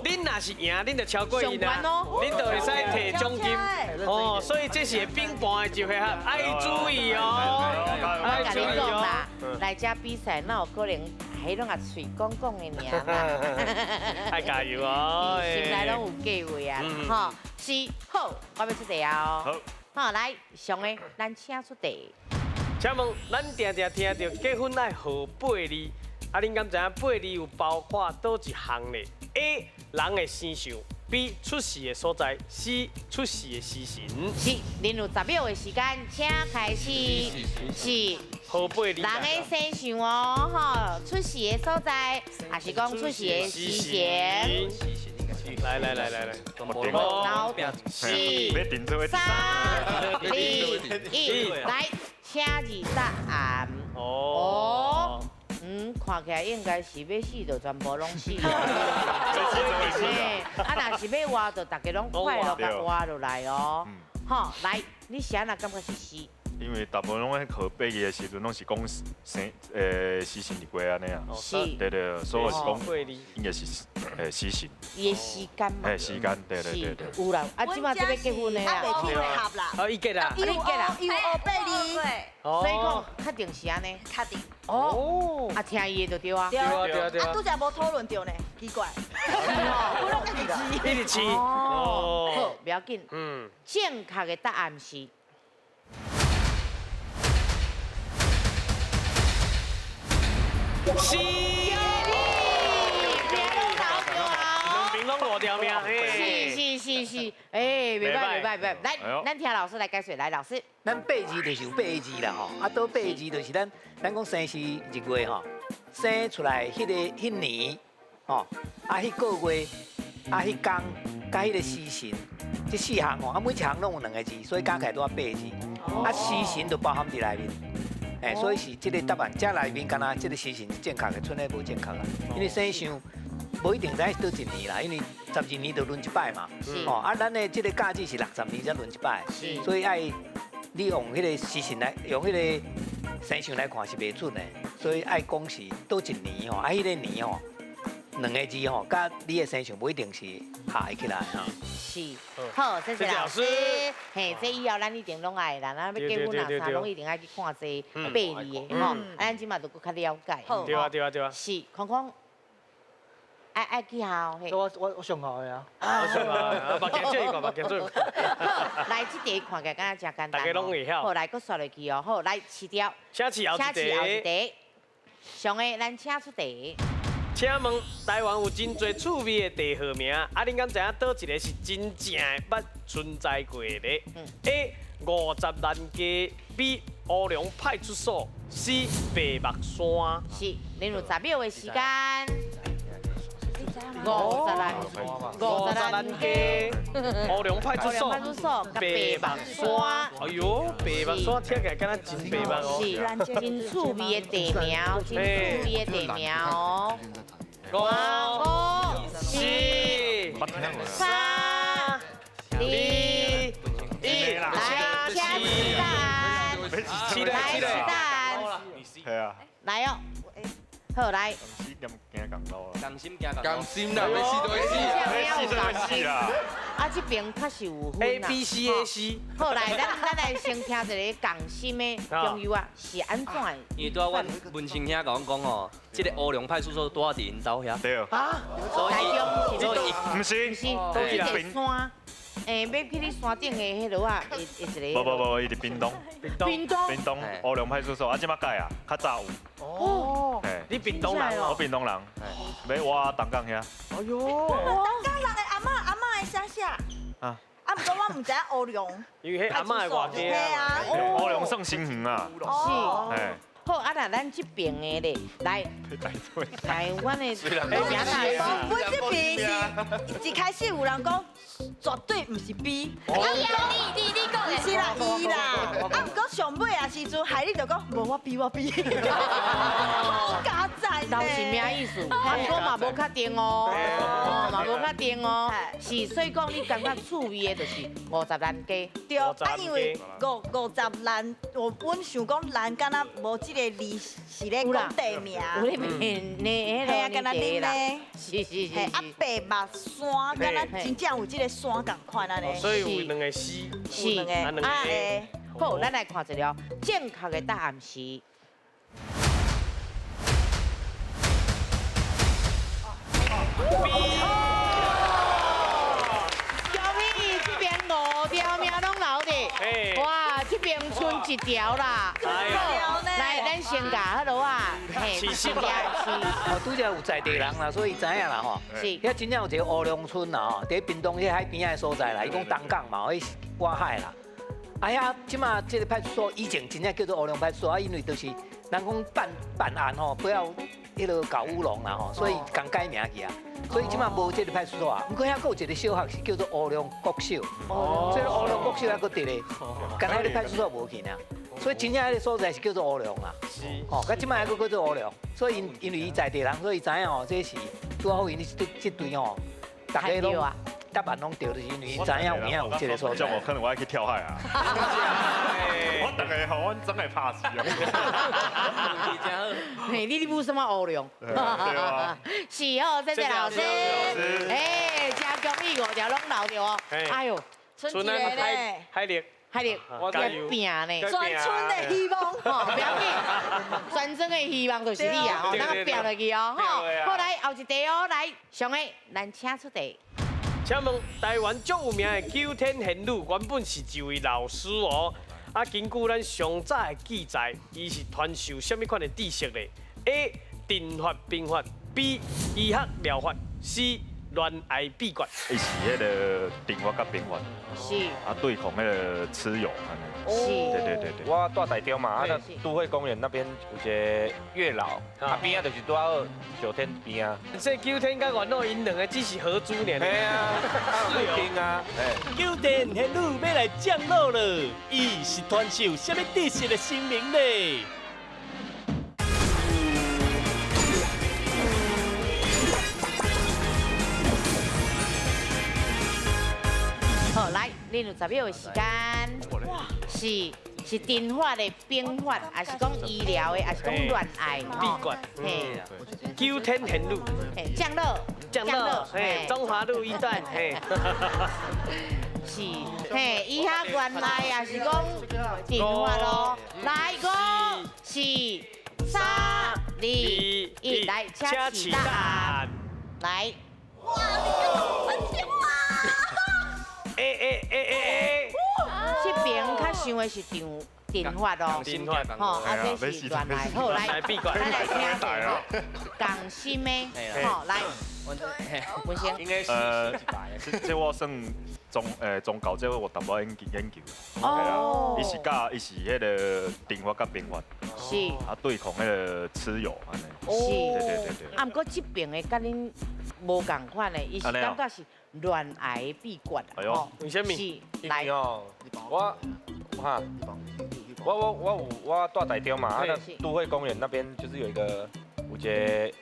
S1: 恁若是赢，恁就超过伊啦，恁就会使提奖金。哦，所以这是会变盘的一回合，爱注意哦。
S2: 我共你讲啦，来这比赛哪有可能？彼拢啊喙讲讲的尔啦，
S1: 爱加油哦！
S2: 心内拢有计划啊，吼，是好，我欲出题啊哦。好，好来，上个，咱请出题。
S1: 请问，咱定定听著结婚爱号八字，啊，恁敢知影八字有包括佗一项咧？A. 人的生相，B. 出世的所在，C. 出世的时辰。
S2: 是，恁有10秒的时间，请开始。是。
S1: 号八字。
S2: 人的生相哦，吼，出世的所在，也是讲出世的时辰。
S1: 来来来来来，
S2: 五、四、3、2、1，来，请字答案。哦。看起来应该是欲死就全部拢死。啊，若是欲活，就大家拢快乐共活落来哦。好，来，你是按怎感觉是死？
S3: 因为大部分拢咧号八字的时阵，拢是讲生时辰日过按呢啊。
S2: 是。
S3: 对对，所以是讲应该是时辰。
S2: 伊的时间嘛。
S3: 时间，对对对对。
S2: 有啦，啊，这马这欲结婚的啦。
S5: 啊，袂去合啦。
S1: 哦，伊结啦。
S2: 你结啦。
S5: 伊有号八字。
S2: 所以讲，确定是按呢。
S8: 确定。
S2: 哦。啊，听伊的就对啊。
S5: 对啊对啊对啊。啊，拄才无讨论著呢，奇怪。我拢一直
S1: 一直试。
S2: 哦。好，不要紧。嗯。正确的答案是。
S1: 是，两边拢5条命，
S2: 是是是是，哎，袂歹袂歹袂歹，来，咱听老师来解说，来老师。
S9: 咱八字就是有八字啦吼，啊，佗八字就是咱讲生时日月吼，生出来彼个彼年吼，啊，彼个月，啊，彼工，佮彼个时辰，这4项吼，啊，每一项拢有2个字，所以加起来拄啊八字，啊，时辰就包含伫内面。哎，所以是这个答案，这内面敢若这个时辰是正确的，賰咧无正确啦。因为生相无一定知影是佗一年啦，因为12年就轮一摆嘛。哦，啊，咱的这个甲子是60年才轮一摆，所以爱你用彼个时辰来，用彼个生相来看是袂准的。所以爱讲是佗一年吼，啊，彼个年吼，2个字吼，佮你的生相无一定是合会起来哈。
S2: 是，好，谢谢老师。嘿，这以后咱一定拢爱啦，咱欲结婚啊啥，拢一定爱去看这八字的吼。啊，咱这马就阁较了解。
S1: 对啊，对啊，对啊。
S2: 是，空空，爱去校嘿。
S6: 我上校的啊。
S1: 我上校的，目镜做一个，目镜做一个。
S2: 好，来这题看起来敢若真简单。
S1: 大家拢会晓。
S2: 好，来，阁刷落去哦。好，来饲掉。
S1: 请饲后一
S2: 题。上个，咱请出题。
S1: 请问台湾有真济趣味的地号名，啊，恁敢知影佗一个是真正捌存在过的？A. 50兰街，B. 乌龙派出所，C. 白目山。
S2: 是，恁有10秒的时间。50兰
S1: 街，乌龙派出所，
S2: 白目山。
S1: 哎呦，白目山听起来敢若真白目哦。
S2: 是，真趣味的地名，真趣味的地名哦。
S1: 5、4、
S2: 3、2、1，来，请答案。来，答案。
S3: 系啊。
S2: 来哦。好來。
S13: 仝心驚
S7: 仝心啦，欲死就欲死，
S2: 欲死就欲死啦。啊，這邊確實有分
S1: A B C A C。
S2: 好，來，咱來先聽一个仝心的朋友啊，是按怎的？
S13: 因為拄仔阮文成兄共阮講哦，這个烏龍派出所拄仔佇𪜶兜遐。
S3: 對。
S2: 啊？
S13: 所以，
S2: 所以，
S3: 毋是，
S2: 毋是，佗一个山。欸，欲去你山顶的彼落啊，一个。
S3: 無無無，伊佇屏東。
S1: 屏東。
S2: 屏東。
S3: 屏東烏龍派出所，啊，這馬改啊，較早有。
S1: 哦。你屏東人？
S3: 我屏東人。欲我東港遐。
S1: 哎喲。
S5: 東港人的阿嬤，阿嬤的啥啥？啊。啊，毋過我毋知影烏龍。
S1: 因為彼阿嬤的外家。
S5: 嘿啊。
S3: 烏龍算新園啊。
S2: 是。好，啊，若咱這邊的咧，來，來，阮的，
S5: 阮這邊是一開始有人講絕對毋是 B，
S8: 啊，你講的，
S5: 毋是啦，伊啦，啊，毋過上尾啊時陣，害你就講無我 B 我 B，好加讚
S2: 呢。是咩意思？啊，毋過嘛無確定哦，嘛無確定哦，是，所以講你感覺趣味的就是50蘭街。
S5: 對，啊，因為50蘭，阮想講蘭敢若無這個字是咧講地名，
S2: 有咧念
S5: 嘿啊，敢若恁咧，
S2: 是是是，
S5: 啊，白目山，敢若真正有這個山仝款按呢。
S1: 所以有兩個 C，
S2: 是
S5: 兩個 A。
S2: 好，咱來看一下正確的答案是。小米這邊5條命攏留著，哇，這邊賰一條啦。來，咱先共彼落啊，
S1: 是是。
S9: 哦，拄才有在地人啦，所以知影啦吼。
S2: 是。
S9: 遐真正有一个烏龍村啦吼，佇屏東彼海邊仔的所在啦，伊講東港嘛，彼外海啦。啊遐，這馬這个派出所以前真正叫做烏龍派出所，啊，因為就是人講辦案吼，不要彼个搞烏龍啦吼，所以共改名去啊。所以這馬無這个派出所啊。毋過遐閣有一个小學是叫做烏龍國小，所以烏龍國小猶閣佇咧，敢若彼个派出所無去爾。所以真正彼个所在是叫做烏龍啦。
S1: 是。
S9: 吼，佮這馬猶閣叫做烏龍，所以因為伊在地人，所以知影吼，這是拄好因這對吼，大家攏答案攏對，就是因為𪜶知影有影有這个所在。
S3: 這樣我可能我愛去跳海啊！我逐个吼，我真會拍死啊！
S2: 嘿，你舞什麼烏龍？
S3: 對啊。
S2: 是哦，謝謝老師。哎，真恭喜5條攏留著哦。哎喲，
S5: 賰一个咧。
S1: 海力。
S2: 海力，在拼呢。
S5: 全村的希望。
S2: 吼，不要緊，全村的希望就是你啊！吼，咱拼落去哦，吼。好，來後一題哦，來，上個，咱請出題。
S1: 請問台灣足有名的九天玄女原本是一位老師哦。啊，根據咱上早的記載，伊是傳授啥物款的知識咧？A. 陣法兵法 B. 醫學療法 C. 戀愛秘訣。
S3: 伊是彼个陣法佮兵法。
S2: 是。
S3: 啊，對抗彼个蚩尤按呢。
S2: 是。
S3: 對對對對。
S7: 我住台中嘛，啊，那都會公園那邊有一个月老，啊邊仔就是拄好九天邊啊。
S1: 這九天佮元老𪜶兩个只是合資爾。
S7: 嘿啊，對啊。
S10: 九天玄女欲來降落了，伊是傳授啥物知識的神明咧？
S2: 好，來，恁有10秒的時間。哇，是陣法的兵法，還是講醫療的，還是講戀愛
S1: 秘訣？嘿，九天玄女，
S2: 嘿，降落，
S1: 降落，嘿，中華路一段，嘿，
S2: 是，嘿，醫學原來也是講陣法咯。來，5、4、3、2、1，來，請起答案。來。
S5: 哇，你個笨蛋啊！
S1: 欸，
S2: 這邊較像的是陣法哦，吼，啊，這是戀愛。好，來，咱來聽者吼，仝心的，吼，來，文先。
S3: 應該是，這我算宗教這我淡薄研究。哦。伊是教，伊是彼个陣法佮兵法。
S2: 是。
S3: 啊，對抗彼个蚩尤按呢。
S2: 是。
S3: 對對對對。
S2: 啊，毋過這邊的佮恁無仝款的，伊是感覺是戀愛的秘訣。
S3: 哎喲，
S1: 為啥物？
S2: 是，來。
S7: 我哈，我住台中嘛，啊，那都會公園那邊就是有一個有一个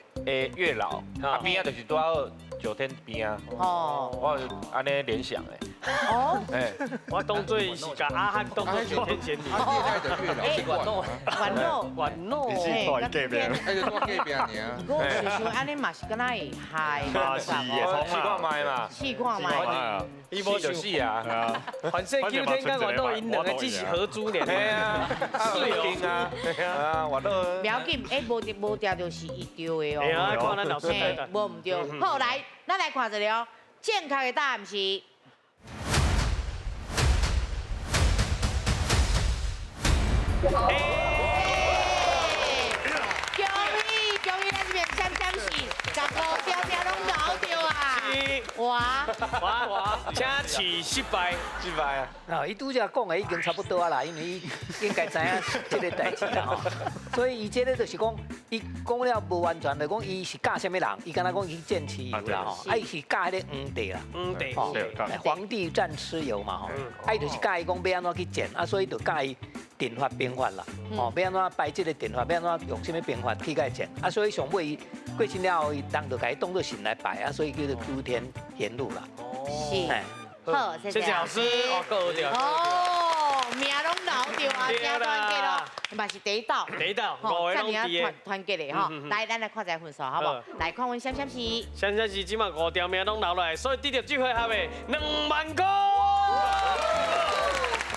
S7: 月老，啊邊仔就是拄好九天邊啊。哦。我按呢聯想的。
S2: 哦，
S1: 我当做是共阿汉当做九天玄女。
S2: 元老，元老，
S3: 你是住隔壁，
S14: 哎，就住隔壁尔。
S2: 我想想按呢嘛是敢若会害，
S3: 嘛是会
S7: 试看觅嘛，
S2: 试看觅。
S7: 伊无就死啊！
S1: 反正九天佮月老𪜶两个只是合租尔。
S7: 嘿啊，是啊，啊，月老。
S2: 不要紧，哎，无无定就是伊对的哦。
S1: 嘿啊，看咱老师。
S2: 无毋对。好，来，咱来看一下哦，正确的答案是。恭喜恭喜，咱这边闪闪是15条条拢留著啊！哇
S1: 哇哇，请试失败，
S7: 失败啊！
S9: 啊，伊拄才讲的已经差不多啊啦，因为伊应该知影这个代志啦吼，所以伊这个就是讲，伊讲了无完全，就讲伊是教啥物人，伊敢若讲去战蚩尤啦吼，啊伊是教彼个黄帝啦，
S1: 黄帝，
S9: 皇帝战蚩尤嘛吼，啊伊就是教伊讲欲按怎去战，啊所以就教伊阵法兵法啦，吼，欲按怎摆这个阵法，欲按怎用啥物兵法去共伊战，啊所以上尾伊过身了后，伊人就共伊当做神来拜，啊所以叫做九天玄女啦。
S2: 是，好，谢
S1: 谢谢老师，哦，够对。
S2: 哦，名拢留著啊，真团结咯，嘛是第一道，
S1: 第一道，五个拢伫
S2: 团团结的吼。来，咱来看一下分数，好无？来看阮闪闪是，
S1: 闪闪是这马五条命拢留落来，所以得到这回合的2万块，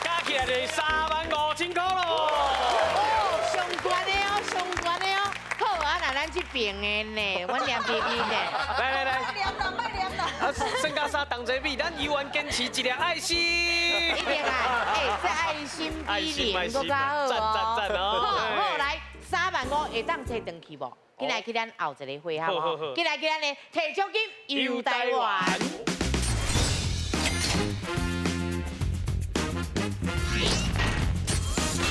S1: 加起来就是3万5千块咯。
S2: 哦，上悬的哦，上悬的哦。好啊，那咱这边的呢，阮凉皮皮呢。
S1: 来来来。
S5: 啊，
S1: 算甲三同齐比，咱犹原坚持一粒爱心。
S2: 一定爱，哎，这爱心比零阁较好哦。
S1: 赞赞赞哦！
S2: 好，好来3万5会当提转去无？进来去咱后一个回合哦。进来去咱的提奖金游台湾。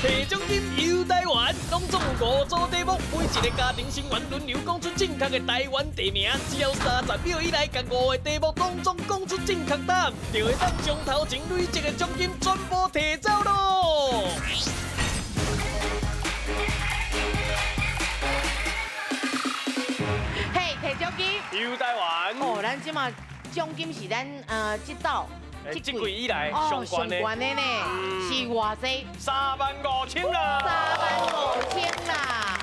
S1: 提奖金游台湾，拢总有5组题目，每一个家庭成员轮流讲出正确的台湾地名，只要30秒以内，共5个题目拢总讲出正确答案，就会当将头前累积的奖金全部提走咯。
S2: 嘿，提奖金
S1: 游台湾。
S2: 哦，咱这马奖金是咱这道。
S1: 这季以来上悬的
S2: 呢，是偌济
S1: 3万5千啦
S2: ，3万5千啦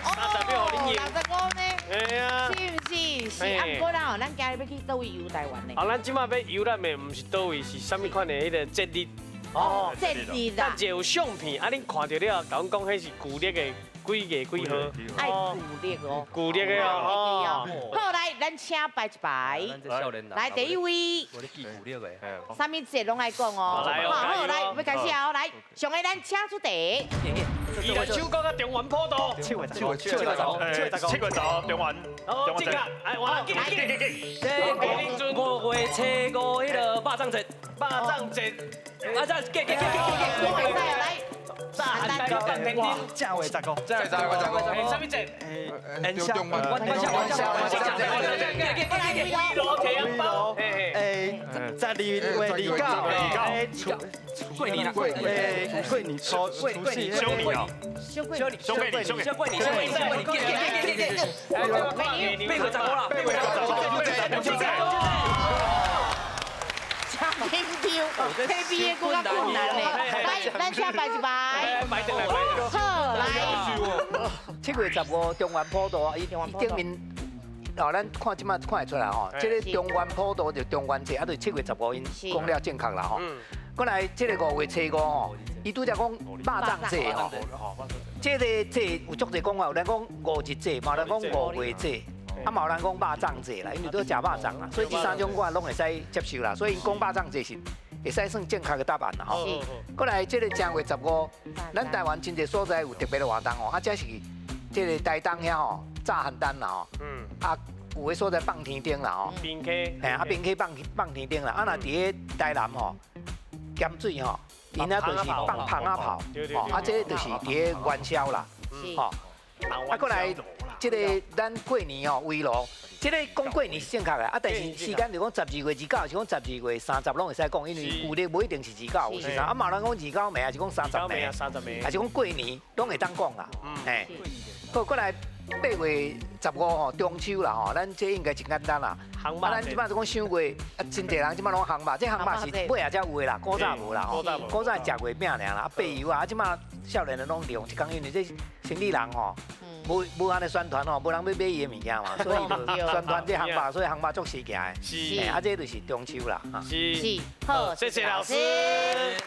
S1: ，30秒予恁赢
S2: ，65呢？
S1: 哎呀，
S2: 是毋是？是啊，毋过啦吼，咱今日欲去佗位游台湾呢？
S1: 啊，咱这马欲游咱的毋是佗位，是啥物款的彼个节日？
S2: 哦，节日啦。
S1: 咱有相片，啊，恁看著了，共阮讲彼是旧历的几月几号？
S2: 爱旧历哦。
S1: 旧历的哦。
S2: 好，来，咱请摆一摆。来，第一位。
S13: 我咧记旧历的。
S2: 啥物节拢爱讲哦。
S1: 好，
S2: 好，来，欲开始哦，来，上个咱请出题。
S1: 宜兰手鼓佮中原普渡。
S6: 7月15，7月15，7
S3: 月15，中原。
S1: 好，正确。哎，我记记记记。
S13: 5月初5，彼个肉粽节。
S1: 肉粽节。
S13: 啊，这记记记记记。
S2: 我会使哦，来。
S1: 哇，
S6: 正月15，
S14: 正月15，
S1: 哎，啥物节？
S6: 元宵，
S14: 元宵，元宵，元宵，
S6: 哎，12月29，
S13: 过年啦，
S6: 过年初
S13: 过年，
S3: 小年哦，
S2: 小过
S3: 年，小过年，小
S13: 过年，小过年，8月15啦，8月15，
S2: 紧张，提比的阁较困难呢。来，咱请摆一摆。
S1: 摆转来，
S2: 好，来。
S9: 7月15中原普渡，伊顶面哦，咱看这马看会出来吼，这个中原普渡就中元节，啊，就7月15𪜶讲了正确啦吼。过来这个5月初5吼，伊拄才讲肉粽节吼，这个节有足济讲法，有人讲5日节，嘛有人讲5月节。啊，嘛有人讲肉粽节啦，因为都食肉粽啦，所以这三种我拢会使接受啦。所以𪜶讲肉粽节是会使算正确的答案啦吼。过来这个正月15，咱台湾真济所在有特别的活动哦，啊，这是这个台东遐吼炸寒单啦吼，啊，有的所在放天灯啦吼，
S1: 平溪，
S9: 嘿，啊平溪放天灯啦，啊若伫咧台南吼，咸水吼，𪜶那就是放蜂仔炮，吼，啊这就是伫咧元宵啦，吼，啊过来。这个咱过年吼围炉，这个讲过年是正确的，啊，但是时间就讲12月29，是讲12月30拢会使讲，因为旧历无一定是29，有时啊，嘛有人讲29暝，还是讲30暝，还是讲过年拢会当讲啦，嘿。好，过来8月15吼，中秋啦吼，咱這應該真簡單啦。啊，咱這擺就講賞月，啊，真濟人這擺攏烘肉，這烘肉是尾仔才有的啦，古早無啦吼。古早食月餅爾啦，啊，白油啊，這擺少年人攏利用一工，因為這生理人吼，無無按呢宣傳吼，無人欲買伊的物件嘛，所以就宣傳這烘肉，所以烘肉足時行的。是，啊，這就是中秋啦。
S1: 是
S2: 是，好，
S1: 謝謝老師。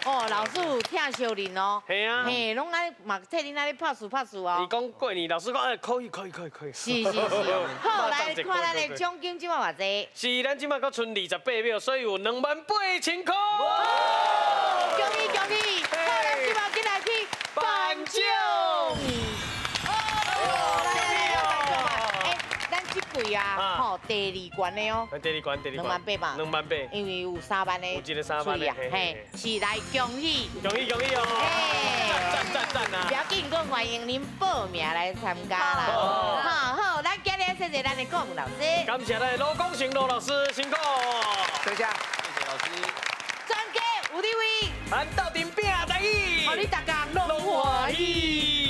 S2: 哦，老師有疼惜恁哦。
S1: 嘿啊。
S2: 嘿，攏愛嘛替恁按呢拍數拍數哦。
S1: 伊講過年，老師講哎，可以可以可以可以。
S2: 是是是。好，來看咱的獎金這擺偌濟。
S1: 是，咱這擺閣賰28秒，所以有28000塊。
S2: 恭喜恭喜！好，咱這擺緊來去頒獎。這季啊，吼，第二關的哦，
S1: 第二關，第二關，28000
S2: 嘛，28000，因為有3萬的，
S1: 有一個3萬的，
S2: 嘿，是來恭喜，
S1: 恭喜恭喜哦，讚讚讚啊！
S2: 不要緊，閣歡迎恁報名來參加啦。好好，咱今日謝謝咱的顧問老師，
S1: 感謝咱的羅廣成羅老師，辛苦，
S9: 多謝，
S4: 謝謝老師。
S2: 專家有你位，
S1: 咱鬥陣拼台語，
S2: 予你大家攏歡喜。